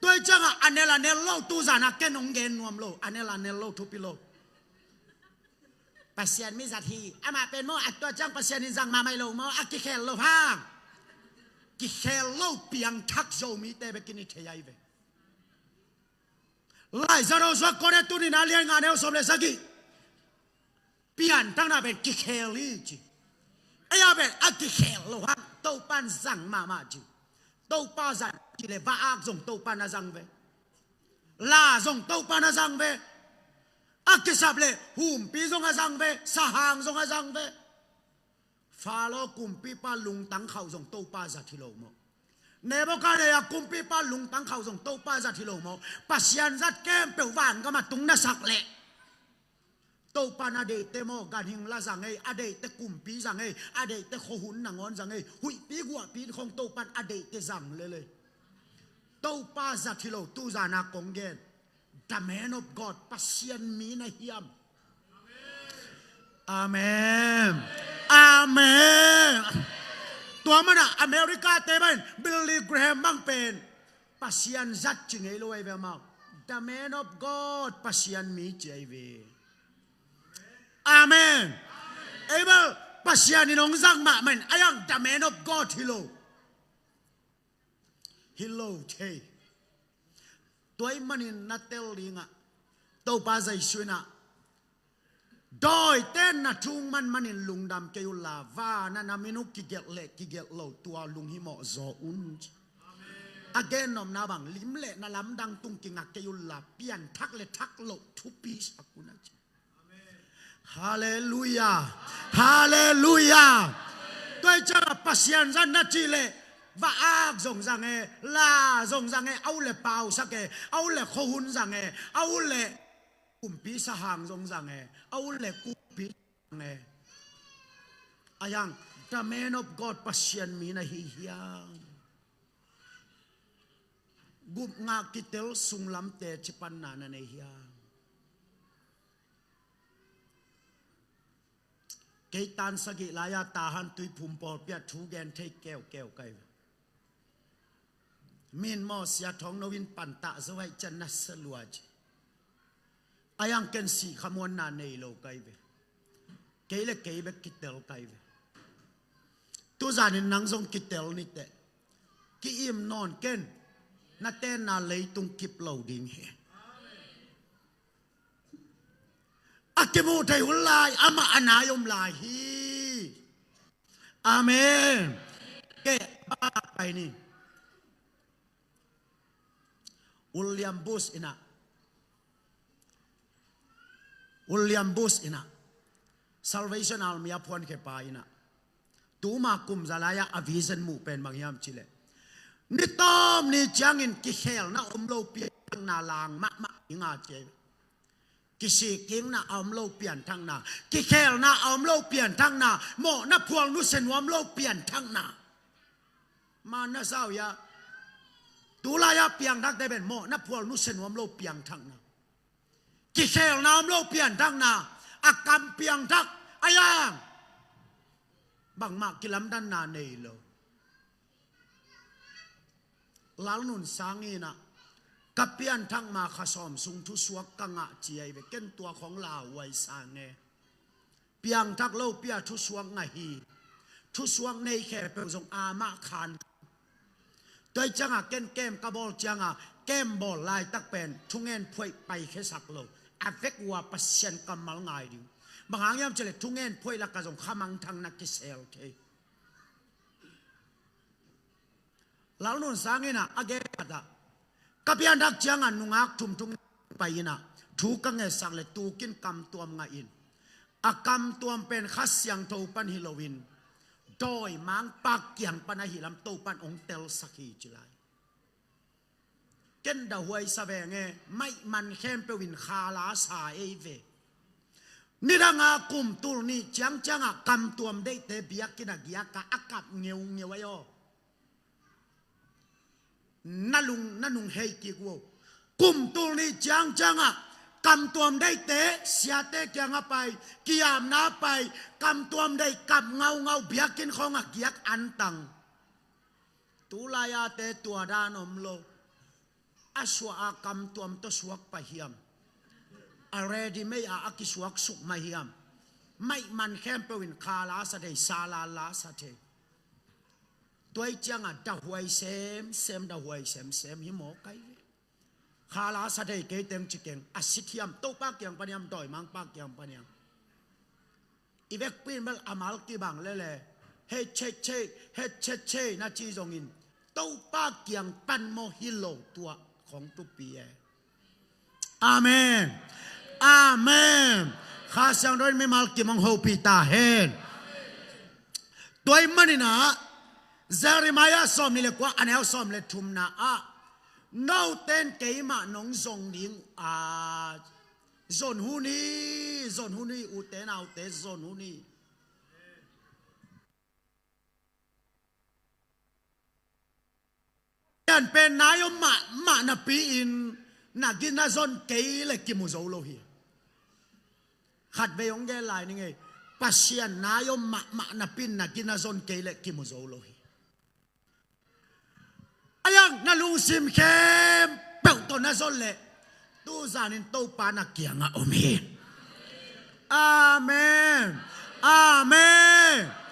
Tua i cianga a nel a nel lo tuzana ken nong gen nuam lo a nel a nel lo thupi lo. Pasian mi zat hi amah pen maw a tua ciang Pasian in zang mahmah lo maw a kikhel lo hang. Kikhel lo piangthak Zomite bekin i thei ai ve. Lai Siangtho suak Korin tunin a lian nga neu sawm le sagih. Pianthakna pen kikhel hi ci. Ei a pen a kikhel lo hang Topan zang mahmah ci. Topa zang ci le va-ak zong Topan a zang ve. La zong Topan a zang ve. A kisap le humpi zong a zang ve. Sahang zong a zang ve. Faro kumpipa lungtang khauh zong Topa zat hi lo maw? Nebuchadnezzar kumpipa lungtang khauh zong Topa zat hi lo maw? Pasian zat khempeuh vangam a tung na sak leh Topa in a deihte maw, ganhing la zang ei, a deihte kumpi zang ei, a deihte khuahun nangawn zang ei, huihpi guahpi in khong Topa in a deihte zang lel ei. Topa zat hi lo, tuzan a kong gen. The man of God, Pasian mi na hiam? Amen. Amen. Tua mana America te bangin Billy Graham bang pen Pasian zat ci ngei lo ei ve amau. The man of God, Pasian mi ci ei ve. Amen. Ei bel Pasian in hong zang mahmah in, a yang the man of God hi lo. Hi lo thei. Tua ahih manin na tel dingah Topa Jesu in ah, dawite na thung manmanin lungdam kei unla, van a na min uh kigelh leh kigelh lo tua lunghimawh zaw un. A gen nopna bang, lim leh na lamdang tung kingak kei unla, pianthak leh thak loh thupi sak un a ci. Halleluiah. Halleluiah. Tua ahih ciangah Pasian zat na cih leh va-ak zong zang e, la zong zang e, a ut leh pausak e, a ut leh khuahun zang e, a ut leh kumpi sahang zong zang e, a ut leh kumpi zang e. A yang, the man of God, Pasian mi na hi hiam? Gupna kitel sunglamte cipanna na nei hiam? Kei tan sagih lai-a Tahan Tuiphum pawlpi ah thu gen thei keukeu ka hi ve. Min maw, Sia Thawng No in pantah zo ahih ciang na sa lua ci. A yang ken sih khamuanna nei lo ka hi ve. Kei leh kei bek kitel ka hi ve. Tuzanin nang zong kitel ni teh. Ki-im nawn ken. Na tenna leitung kip lo ding hi. A kimuh theih hun lai amah a nai om lai hi. Amen. Kei bang pai ni. William Booth in ah, William Booth in ah, Salvation Army a phuankhia pa in ah, tuma kum za lai-ah a vision muh pen bang hiam cih leh, ni tawp ni ciangin kikhelna om lo pianthakna lang mahmah ding a ci. Kisik kikna a om lo pianthakna, kikhelna a om lo pianthakna, mawhna phual nusia nuam lo pianthakna. Man na sa uh hia? Tu lai-ah piangthakte pen mawhna phual nusia nuam lo piangthakna. Kikhelna om lo pianthakna, a kam piangthak, a yang bangmah kilamdanna nei lo. Lal Nun Sang in ah, ka pianthak ma kha sawm sung thusuak ka ngah ci ahi ve, ken tua khong lauhuai sa nge. Piangthak lopi-a thusuak ngah hi. Thusuak nei khempeuh zong amah khan. Tua hi ciangah ken kem ka bawl ciangah, kem bawl laitak pen thungen phuaih paikhiasak lo. A vek uh a Pasian kammal ngai ding. Bang hang hiam cih leh thungen phuaih lakah zong khamangthang na kisel thei. Lal Nun Sang in ah a gen khat ah, ka pianthak ciangah nungak thum thungen pai in ah, thu ka ngetsak leh tukin kamtuam ngah in. A kamtuam pen Kha Siangtho pan hi loin, dawimangpa kiang pan ahih lam Topan hong telsak hi ci lai. Ken dahuai sa veng e, maihman khempeuh in khala sa ei ve. Nidanga kum tul nih ciangciangah kamtuam deihte biakinn a giak a, a kap ngeungeu ahi aw. Na lung, na nung hei kik uh aw. Kum tul nih ciangciangah kamtuam deihte siate kiangah pai, kiamna pai, kamtuam deih kap ngaungau biakinn khawng a giak antang. Tu lai-ate tua dan om lo. A suah a kamtuam tawh suak pah hiam? A ready made a a kisuak suk mah hiam? Maihman khempeuh in khala sa thei, sala la sa thei. Tua hi ciangah dahuai semsem, dahuai semsem hi mawk ahi ve. Khala sa thei kei teng ci keng, a sit hiam, Topa kiang pan hiam, dawimangpa kiang pan hiam? I vekpi in bel a mal kibang lele, hei cei cei, hei cei cei na ci zongin, Topa kiang pan maw hi lo tua khong thupi e. Amen. Amen. Kha Siangtho in mimal kim hong hopih ta hen. Tua ahih manin ah, Jeremiah sawm nih le kua, a neu sawm le thumna ah, noten keimah nong zong ding a, zon hun hi, zon hun hi, ute naute, zon hun hi. Pianpen nai om mahmah napi-in na gina zon kei le kimu zo lo hi. Khatvei hong gen lai ni ngei. Pasian nai om mahmah napi-in na gina zon kei le kimu zo lo hi. A yang na lungsim khempeuh tawh na zon leh tuzanin Topa na kiangah om hi. Amen. Amen.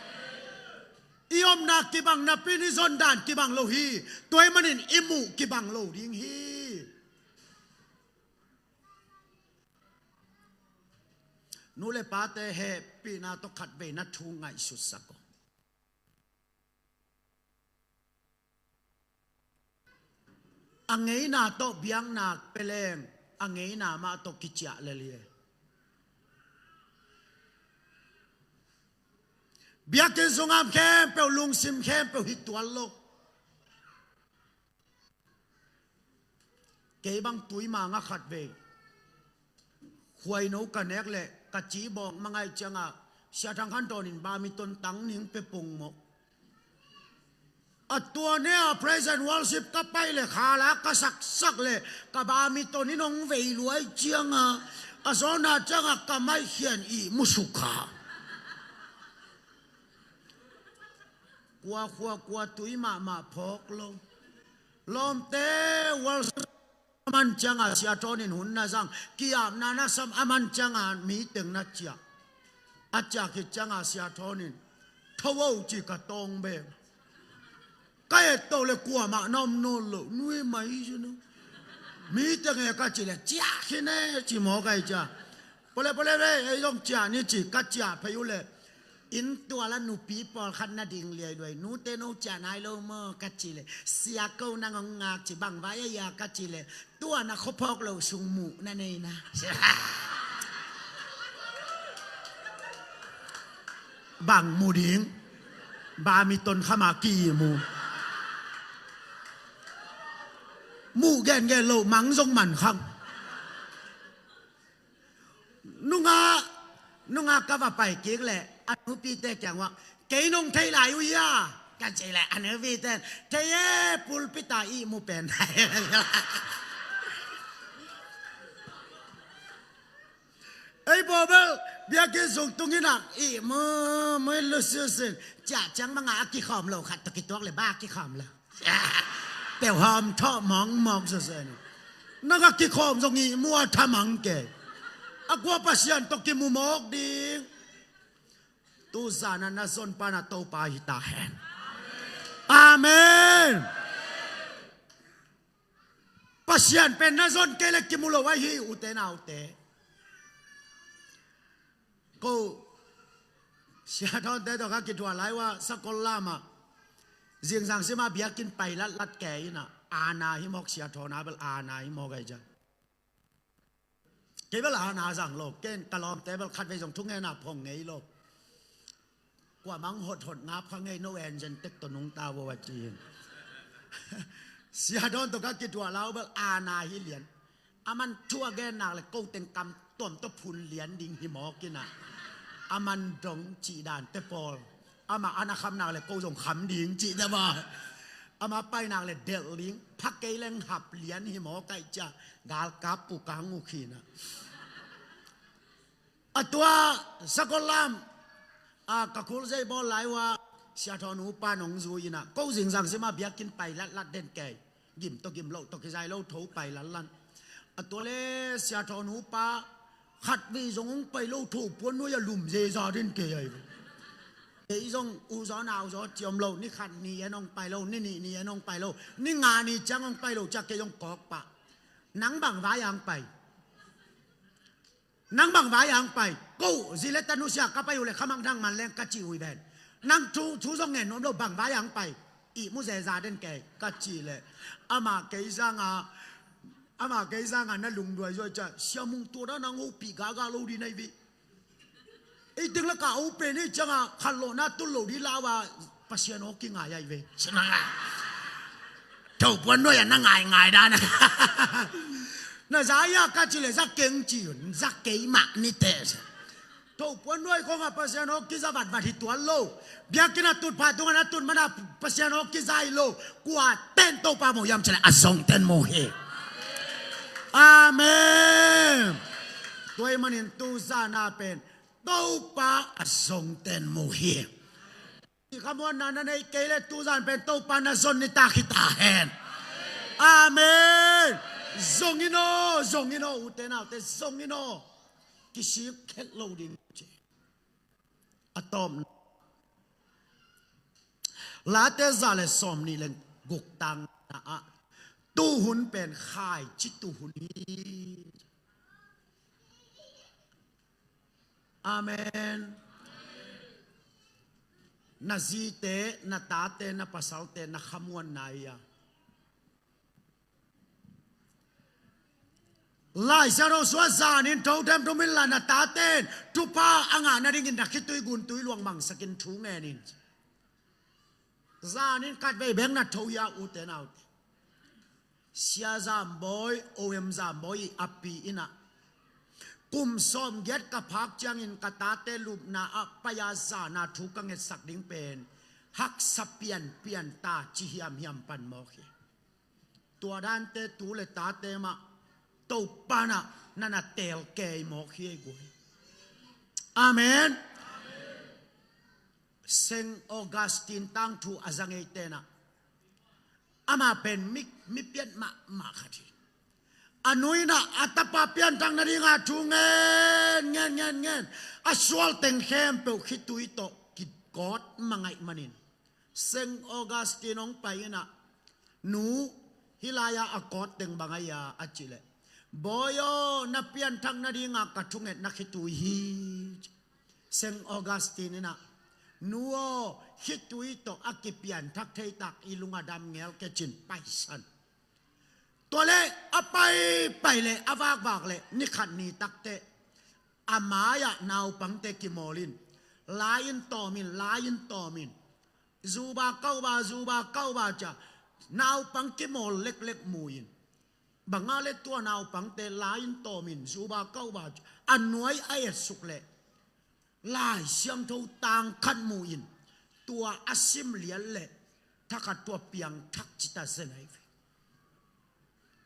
I omna kibang napi-in i zon dan kibang lo hi. Tua ahih manin i muh kibang lo ding hi. Nu le pate hehpihna tawh khatvei na thu ngaihsutsak aw. A ngeina tawh biakna pia leng, a ngeina mah tawh kiciah lel hi. Biakinn sungah khempeuh, lungsim khempeuh hi tuan lo. Kei bang tui mangah khatvei khuaino ka nek leh ka ci bawk mangaih ciangah, Sia Thang Khan Tawn in bamiton tang ning pia pongmawh. A tua ne-a praise and worship ka pai leh khala ka saksak leh ka bamiton in hong vei luai ciangah, a zawhna ciangah ka maikhian ihmu sukha. Kua, kua, kua tui mahmah phawk lo. Lawmte, worship a man ciangah Sia Thawn in hun na zang, ki-apna na sam a man ciangah mi teng na ciah. A ciah khit ciangah Sia Thawn in, "Tho o," ci ka tawng bek. Ka et to leh kuamah na om nawn lo, nui mai ci no. Mi teng e ka cih leh, "Ciah khin e," ci mawk ai cia. Pole, pole, pole, ei zong ciah ni ci, ka ciah phei uh leh. Inn tual ah nupi pawlkhat na ding liailuai, "Nute no ciah nai lo maw?" ka cih leh, "Sia ko nang hong ngak ci, bang vai a hia?" ka cih leh, "Tua na khuaphawk lo sung muh na nei na." Bang mu ding? Bamiton khama ki mu. Muh gengen lo, mang zong man khang. Nungah, nungah ka va pai kik leh, a nupite kiang uah, "Kei nong thei lai uh hia?" ka cih leh, a nupite in, "Thei e, pulpit ah ihmu pen." Ei bawbel, biakinn sung tung in ah, ihmu, mu in lusiusin, ciah ciang bangah a kikhawm lo khat tawh kituak leh, bang a kikhawm lo. Peuhawm thawh mawngmawng sese ni. Na ka kikhawm zong ihmu a thamang kei. A kua Pasian tawh kimu mawk ding. Tuzan a na zon pa na Topa hi ta hen. Amen. Pasian pen na zon kei le kimu lo ahi hi, ute naute. Ko Sia Thawnte tawh ka kituah lai uah, Sakol lamah zingzang simah biakinn pai latlat kei in ah, aana hi mawk, Sia Thawn a bel aana hi mawk ai ciang. Kei bel aana zang lo, ken ka lawmte bel khatvei zong thungetna phong ngei lo. Kuamah hothot ngap kha ngei, no engine tek tawh nungta vo a ci in. Sia Thawn tawh ka kituah lai uh bel aana hi lian. Aman thu a gen nak leh ko teng kam tuam tawh phun lian ding hi mawk in ah. Aman dong cih dante pawl. Amah an a kham nak leh ko zong kham ding cih dama. Amah pai nak leh delh ding, pha kei leng hap lian hi mawk ai cia, galkap pukang uh khin ah. A tua Sakol lam, a, ka khulzei bawl lai uah, Sia Thawn upa nong zui in ah, ko zingzang simah biakinn pai latlat den kei. Gim tawh gim loh tawh kizai lo tho pai latlat. A tua le Sia Thawn upa khatvei zong hong pai lo tho puan nuai a lum zeza den kei ai. Kei zong u zaw nau zaw ciam lo, ni khat ni en hong pai lo, ni nih ni en hong pai lo, ni nga ni ciang hong pai lo, ciah kei zong kawk pah. Nang bang vai a hong pai? Nang bang vai a hong pai? Ko zi le tanu sia ka pai uh leh khamang dang man leng ka cih uh hi ven. Nang thu, thu zong ngen nuam lo, bang vai a hong pai? Ihmu zeza den kei ka cih leh, amah kei sanga, amah kei sanga na lungduai zuai cia, Sia Mung, tua dan nang hopih gaga lo ding nai vih. Ei teng laka ho pen ei cianga khanlawhna tun lo ding lau a, Pasian aw kingai ai ve. Topa nuai a na ngaingai dan a. Na za ia ka ci le za keng ci un, za kei mah ni te. Topa nuai khong a Pasian aw kiza vatvat hi tuan lo. Biakinn a tut pha tungah na tut mana Pasian aw kiza hi lo. Kua ten Topa mu hiam ci le a zong ten mu hi. Amen. Tua ahih manin tu zan a pen Topa a zong ten mu hi. Khamuanna na nei kei le tu zan pen Topa na zon ni tak hi ta hen. Amen. Zong in aw, zong in aw, ute naute, zong in aw. Kisik khelh lo ding ci. A tawpna, Late za le sawmnih le guk tang na ah, tuhun pen khaici tuhun hi. Amen. Na zite, na tate, na pasalte na khamuanna ia, Lai Siangtho sua zanin thothem thum in la na taten thupha a ngah nadingin na khitui guntui luang mangsakin thu ngenin. Zanin khatvei bek na tho ia, ute naute. Sia Zambawi, O M Zambawi i a pi in ah, kum sawmgiat ka phak ciangin ka tate lupna ah pai a zan a thu ka ngetsak ding pen haksa pianpian ta ci hiamhiam pan mawk hi. Tua dante tu le tate mah Topa in ah na na teel kei mawk hi ei guai. Amen. Saint Augustine tangthu a za ngei ten ah, amah pen mi, mi piat mahmah khat hi. A nu in ah a tapa pianthak nadinga thu ngen ngen ngen ngen, a sual teng khempeuh khitui tawh kikawt mah ahih manin Saint Augustine hong pai in ah, nu, hih lai-a a kawt teng bang a hia a cih leh, Bawi aw, na pianthak nadinga ka thungetna khitui hi. Saint Augustine in ah, nu aw, khitui tawh a kipianthak thei tak i lung a dam ngel kei cin paisan. Tua leh a paipai leh a vakvak leh ni khat ni takteh a mai-ah naupangte kimawl in, lai in tawm in, lai in tawm in. Zuba kauba, zuba kauba ci a naupang kimawl leklek mu in. Bang a leh tua naupangte lai in tawm in, zuba kauba ci a, a nuai a etsuk leh Lai Siangtho tang khat mu in, tua a sim lian leh thakhat tua piangthak ci ta zen ahi ve.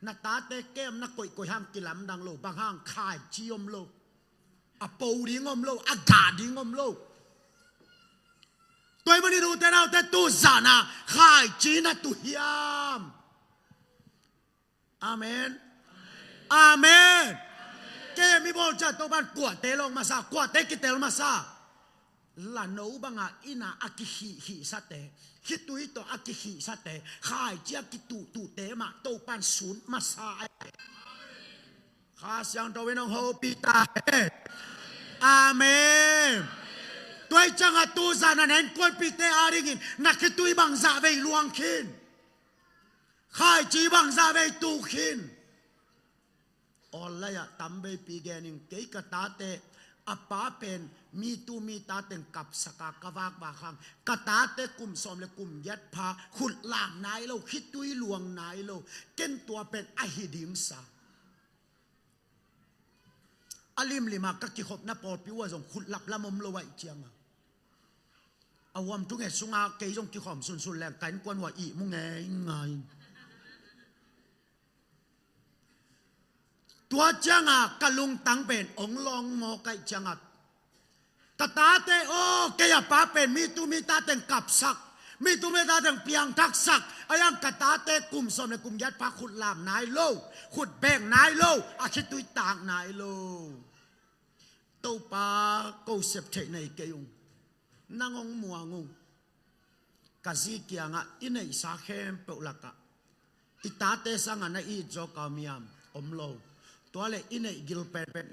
Na tate kem na koihkoih hang kilamdang lo, bang hang khaici om lo, a po ding om lo, a gah ding om lo. Tua ahih manin ute naute tu zan a khaici na tu hiam? Amen. Amen. Kei mi bawl ciat Topan kuate lawng masa, kuate kitel masa. Lano banga inn a a kikhihkhihsate, khitui tawh a kikhihsate, khaici a kituhtuhte mah Topan sun masa ahi. Kha Siangtho in hong hopih ta hen. Amen. Tua ahih ciangin tu zan a na innkuanpihte adingin na khitui bangzah vei luang khin, khaici bangzah vei tu khin. Online ah tamveipi gen in, kei ka tate a pa pen mi tu mi ta teng kapsak a ka vakvak hang, ka tate kum sawm le kum giat pha khut lam nai lo, khitui luang nai lo, ken tua pen a hi ding sa. A limlim a ka kikhopna pawlpi uh ah zong khut laplam om lo ahih ciangin, a huam thunget sungah kei zong kikhawm sunsun leng ka innkuan uh ah ihmu ngeingai. Tua ciangin ka lungtang pen hong lawng mawk ahih ciangin, ka tate aw, kei a pa pen mi tu mi ta teng kapsak, mi tu mi ta teng piangthaksak, a hiang ka tate kum sawm le kum giat pha khut lam nai lo, khut beng nai lo, a khitui tak nai lo. Topa, ko sep theih nei kei ung. Nang hong muang ung. Ka zi kiangah i neihsa khempeuh lakah i tate sangah na it zaw ka om hiam? Om lo. Tua leh i neih gil penpen,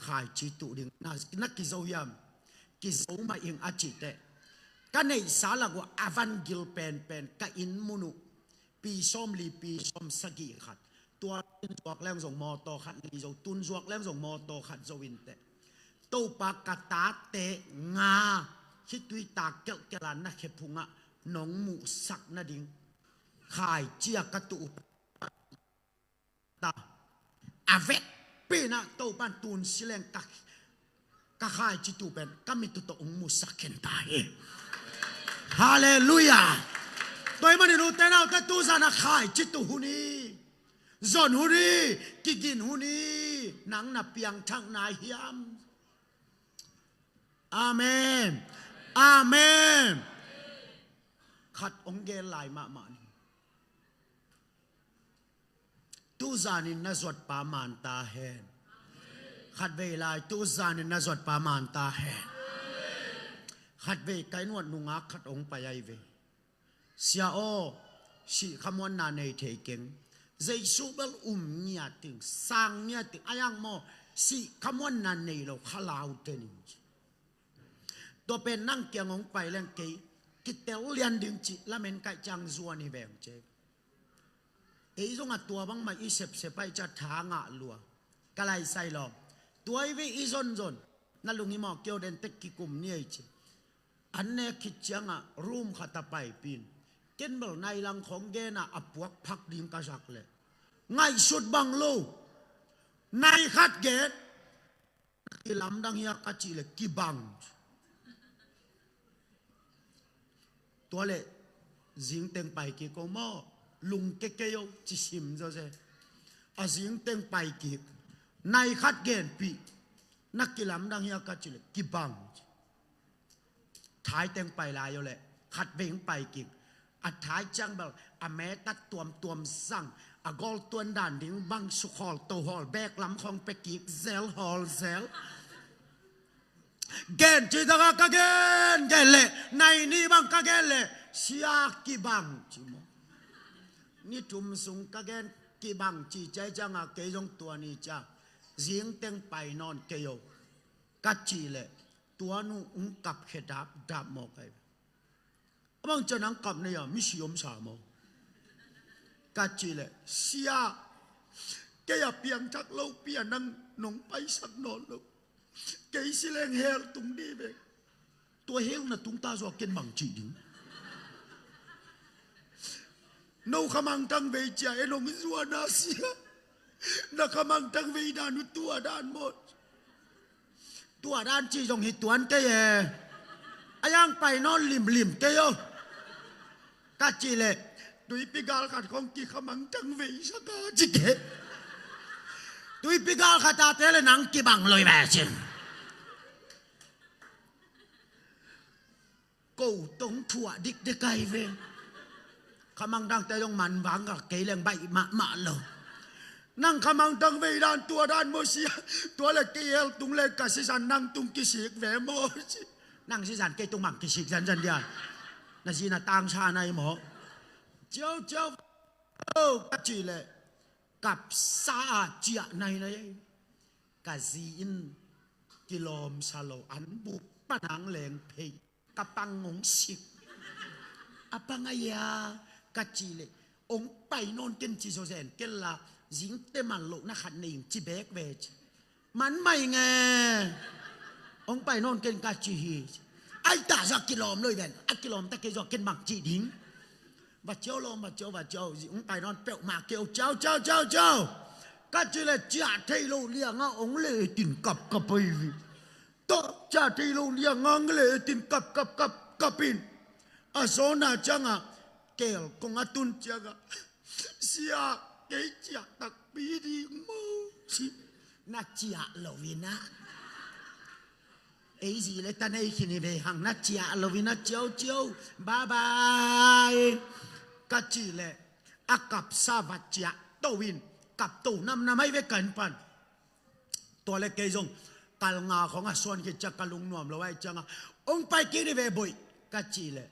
khaici tuh ding na, na kizo hiam? Kizo mah ing a cih teh, ka neihsa lak uh a van gil penpen ka inn mun uh pi sawmli, pi sawmsagih khat, tua in zuak leng zong mawtaw khat nei zo, tun zuak leng zong mawtaw khat zo in teh, Topa, ka tate nga khitui tak kelhkelh a na khephungah nong muhsak nading khaici a ka tuh uh ta. A vekpi-in ah Topa'n tun sileng ka, ka khaici tuh pen ka mit uh tawh hong musak khin ta hi. Halleluiah. Tua ahih manin ute naute, tuzan a khaici tuh hun hi. Zon hun hi. Kigin hun hi. Nang na piangthak nai hiam? Amen. Amen. Khat hong gen lai mahmah ni. Tuzanin na zuatpa man ta hen. Khatvei lai, tuzanin na zuatpa man ta hen. Khatvei ka inn uah nungak khat hong pai ahi ve. Sia aw, sih khamuanna nei thei keng. Jesu bel um ngiat ing, sang ngiat ing, a yang maw, sih khamuanna nei lo kha lau ten in. Tua pen nang kiang hong pai leng kei kitel lian ding cih lamen kaih ciang zuan hi veng ci. Ei zong a tua bangmah i sepsep ahih ciang tha ngah lua. Ka lai sai lawm. Tua hi ve i zonzon. Na lung hi maw, kei aw, den tek kikum ni ei ci. An nek khit ciangah room khat a paipih in. Ken bel nai lang khong gen a, a puak phak ding ka zak leh ngaihsut bang lo. Nai khat gen. Kilamdang hia ka cih leh kibang. Tua leh zingteng pai kik o maw, lungke kei o ci sim zawzen. A zingteng pai kik, nai khat genpih, na kilamdang hia ka cih leh kibang. Thaiteng pai lai o leh khatvei hong pai kik. A thai ciang bel a metat tuamtuam zang, a gawl tuan dan ding bang sukhawl tohawl bek lam khong pia kik zel hawl zel. Gen ci dangah ka gen gen leh nai nih bang ka gen leh sia kibang ci maw. Ni thum sung ka gen kibang ci ciai ciangah kei zong tua ni ciang zingteng pai nawn kei o ka cih leh tua nu hong kap khedap dap maw kai. A bang ciang nang kap na hia, misi om sa maw? Ka cih leh sia, kei a piangthak lopi a nang nong paisak nawn lo. Kei si leng hell tung dih ve. Tua hell na tung ta zaw ken bang cih ding. No khamangthang vei cia en hong zuan a sia. Na khamangthang vei dan uh tua dan maw? Tua dan cih zong hi tuan kei e. A yang pai nawn limlim kei o. Ka cih leh tuipi gal khat khong kikhamangthang vei sak a ci kei. Tuipi gal khat a te leh nang kibang lo hi ve cin. Ko tong thuah dikdek ahi ve. Khamangthangte zong manvang ka kei leng baih mahmah lo. Nang khamangthang vei dan tua dan maw sia. Tua leh kei hell tung leh ka sisan nang tung kisik ve maw ci. Nang sisan kei tung bang kisik zanzan dia. Na zi na tangsa na hi maw? Ciau ciau. O ka cih leh kapsa a ciah nai nai. Ka zi in kilawmsa lo an buk panang leng phei. Ka pang hong sik. A pang a hia ka cih leh hong pai nawn ken ci zawzen ken la, zingte man lohna khat nei ing ci bek ve ci. Man mai nge. Hong pai nawn ken ka ci hi. Ai ta zaw a kilawm lo hi ven. A kilawm ta kei zaw ken bang cih ding. Va ciau lawm, va ciau, va ciau. Hong pai nawn peuhmah kei o, ciau ciau ciau ciau. Ka cih leh ciah thei lo liangah hong leh etin kapkap ahi hi. Tawh ciah thei lo liangah hong leh etin kapkap kapkap in. A zawn a ciangah keel kong a tun ciangah sia, kei ciah takpi ding maw ci. Na ciah lo in ah. Ei zi leh ta nei khin hi ve hang na ciah lo in ah ciau ciau. Bye bye. Ka cih leh a kapsa va ciah to in kap to namnam ahi ve ka inn pan. Tua leh kei zong kal nga khong a suan khit ciang ka lungnuam lo ahih ciangah hong pai kik ni ve boih ka cih leh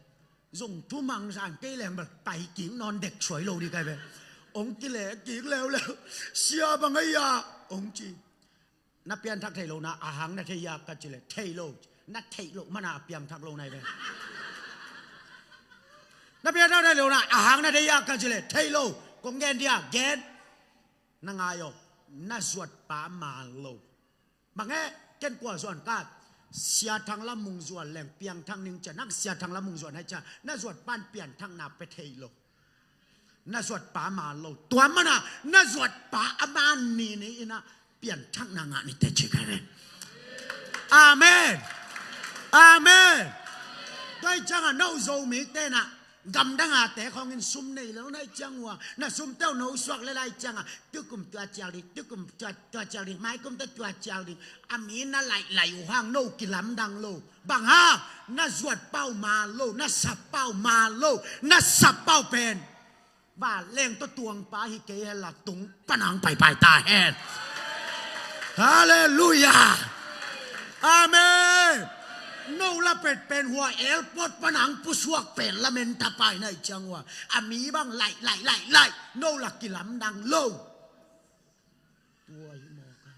zong thumang zan kei leng bel pai kik nawn dek suai lo ding kai ve. Hong kileh kik leuleu. Sia bang ahi a hong ci. Na pianthak thei lo na a hang na thei hia ka cih leh thei lo. Na theih loh mana a piangthak lo na hi ve. Na pianthak thei lo na a hang na thei hia ka cih leh thei lo. Kong gen dia gen. Na ngai aw, na zuatpa man lo. Bang e, ken kua zuan ka. Sia Thang Lam Mung Zuan leng piangthak ning ciang, nang Sia Thang Lam Mung Zuan hai ciang, na zuat pan piangthakna pia thei lo. Na zuat pa man lo. Tua mana na zuat pa a man ni ni in a piangthakna ngah ni teh ci ka hi ve. Amen. Amen. Tua hi ciangah no Zomite na gamdang a te khawng in sum nei lo na hi ciang uh a, na sumte uh no suak le lai ciangah, tukum tua cial ding, tukum tua, tua cial ding, maikum teh tua cial ding. A mi na laih laih uh hang no kilamdang lo. Bang hang? Na zuat pa uh man lo, na sap pa uh man lo, na sap pa uh pen vanleng tawh tuang pa hi kei hen la tung pan hong paipai ta hen. Halleluiah. Amen. No lamet pen hua airport pan hong pusuak pen lamen ta pai na hi ciang uh a, a mi bang laih, laih, laih, laih, no la kilamdang lo. Tua hi mawk a.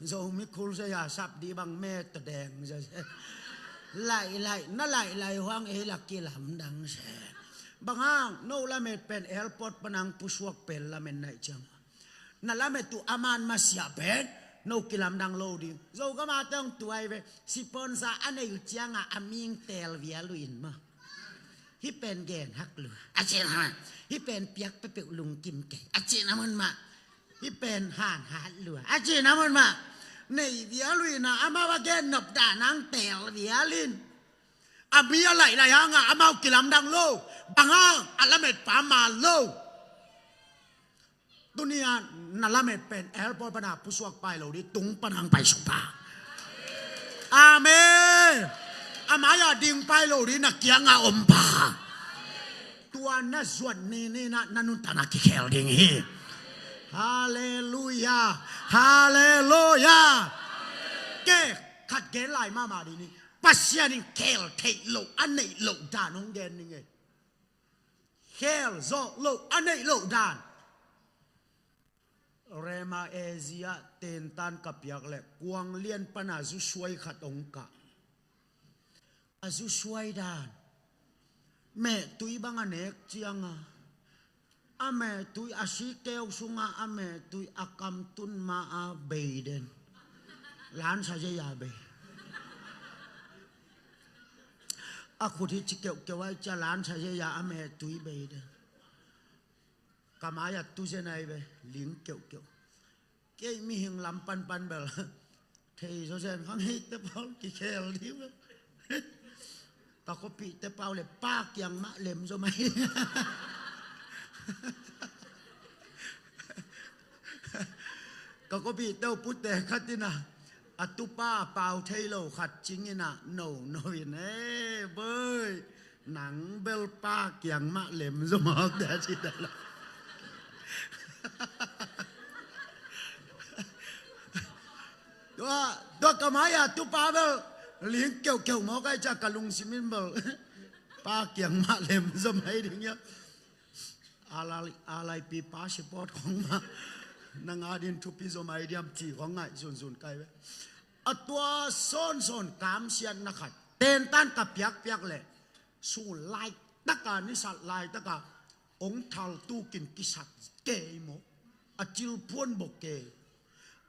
Zomi khul sia ya sap dih bang me ta deng sia. Laih laih, na laih laih huang ei la kilamdang sia. Bang hang, no lamet pen airport pan hong pusuak pen lamen na hi ciang. Na lamet uh a man masiah pen no kilamdang lo ding. Zogam a teng tuai ve. Sponsor a nei uh ciangah a ming teel vial uh in maw. Hih pen gen hak lua a cih na mun mah. Hih pen piak peuhpeuh lungkim kei a cih na mun mah. Hih pen han hat lua a cih na mun mah. Nei vial uh in a, amau a gen nop dan hong teel vial in. A mi a laih laih hangah amau kilamdang lo. Bang hang? A lamet pa man lo. Tuni-a na lamet pen airport pan a pusuak pai lo ding, tung pan hong paisuk pa. Amen. A mai-ah ding pai lo ding, na kiangah om pa. Tua na zuat ni ni na, na nuntakna kikhel ding hi. Halleluiah. Halleluiah. Kei khat gen lai mahmah ding ni. Pasian in khel theih loh a neih loh dan hong gen ding hi. Khel zawh loh a neih loh dan. Rema Asia tentan ka piak leh kuang lian pan a zu suai khat hong kah. A zu suai dan. Mehtui bang a nek ciang a, a mehtui a sikeu sungah a mehtui a kam tun ma a bei den. Lansa zei a bei. A khut hi ci keuhkeuh a, ci a lansa zei a, a mehtui bei den. Ka mai-ah tu zen ahi ve, ling keuhkeuh. Kei mihing lam panpan bel thei zaw zen kha, ngeite pawl kikhel ding bel. Ka khuapihte pau le pa kiang mah lem zaw mai. Ka khuapihte uh pute khat in a, a tupa pau thei lo khat cing in a, no no in, e boi, nang bel pa kiang mah lem zaw mawk de a ci ta lo. Tua, tua ka mai-ah tupa bel ling keuhkeuh mawk ahi ciang ka lungsim in bel pa kiang mah lem zaw mai ding ia. A lai, a laipi pa support khong mah nang a din thupi zaw mai diam ci khong ngaih zunzun kai ve. A tua sawnsawn kamsiatna khat tentan ka piakpiak leh, sun laitaka, nisat laitaka hong thaltukin kisat kei maw. A cilphuan bawk kei.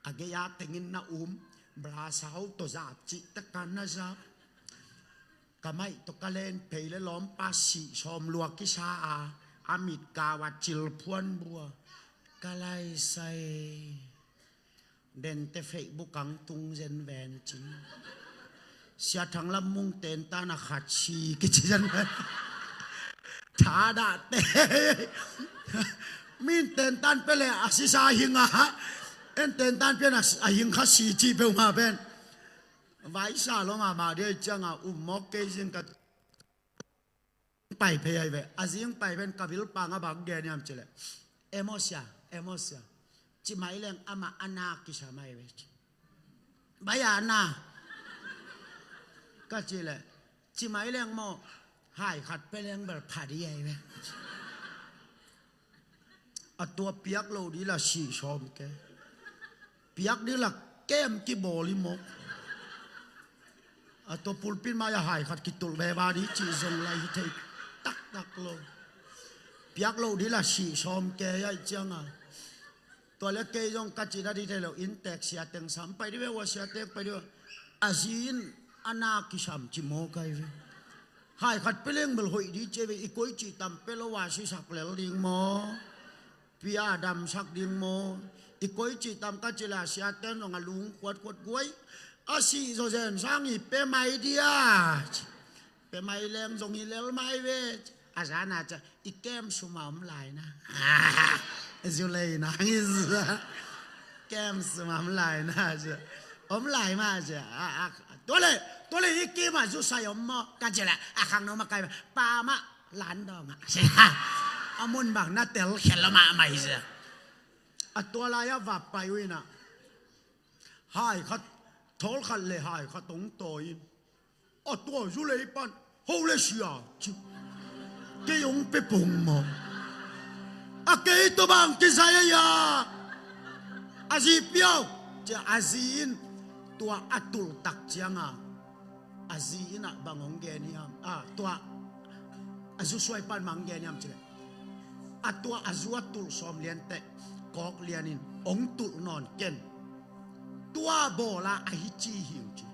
A gei-a tengin na um, blasau tawh zap cih taka na zap. Ka maih tawh ka len phei le lawmpa sih sawm lua kisa a, a mit kau a cilphuan bua. Ka laisai. Dente Facebook ang tung zen ven cin. Sia Thang Lam Mung tentan a khat si kici zen ven. Thadah te. Min tentan pia le a sisa hing a, en tentan pian a hing kha si ci peuhmah pen. Vaisa lo mahmah dia ciangah um mawk kei zing ka pai phei ahi ve. A zing pai pen ka vilpang a bang gen hiam cileh, Amos sia, Amos sia, ci mai leng amah a na kisam ahi ve. Bai a na ka cileh, ci mai leng maw, hai khat pia leng bel pha ding ahi ve. A tua piak loh ding la sih sawm kei. Piak ding la kem kibawl hi mawk. A tua pulpit mai-ah hai khat kitulh veva ding cih zong lai hi thei taktak lo. Piak loh ding la sih sawm kei ahi ciangah, Tua le kei zong ka ci na di thei lo, inntek sia teng sam pai di ve, ua sia teng pai di ve. A zi in a na kisam ci maw kai ve. Hai khat pia leng bel hoih di ci ve, i koi cih tam pia lo a sisak lel ding maw? Pia damsak ding maw? I koi cih tam ka ci le a sia teng zong a lung khuatkhuat guai. A sih zaw zen sang i pia mai dia. Pia mai leng zong i lel mai ve. A zan a ca i kem sum a om lai na. Zu lei na ngi za. Kem sum a om lai na ca. Om lai ma ca. A, a, tua le, tua le i kim a zu sai om maw? Ka ci le a khang no ma kai pa ma lan dong a. A mun bang na tel khel ma mai ca. A tua lai a va pai ui na. Hai khat, thawl khat le hai khat hong tawi in. A tua zu lei pan, ho le sia, ci. Kei hong pe pung maw? A kei tua bang kizai a ia. A zi piau, ci a zi in tua a tulh tak ciang a. A zi in a bang hong gen hiam? A tua a zu suai pan bang hong gen hiam ci le. A tua a zu a tulh sawm lian teh, kawk lian in hong tulh nawn ken. Tua bawl a a hi ci hi ung ci.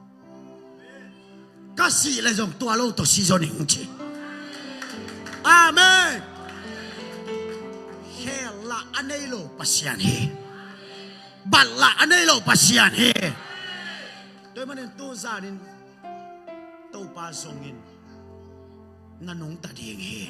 Ka sih le zong tua lo tawh si zaw ning ci. Amen. Khel lah a nei lo Pasian hi. Bat lah a nei lo Pasian hi. Tua ahih manin tu zanin Topa zongin na nungta ding hi.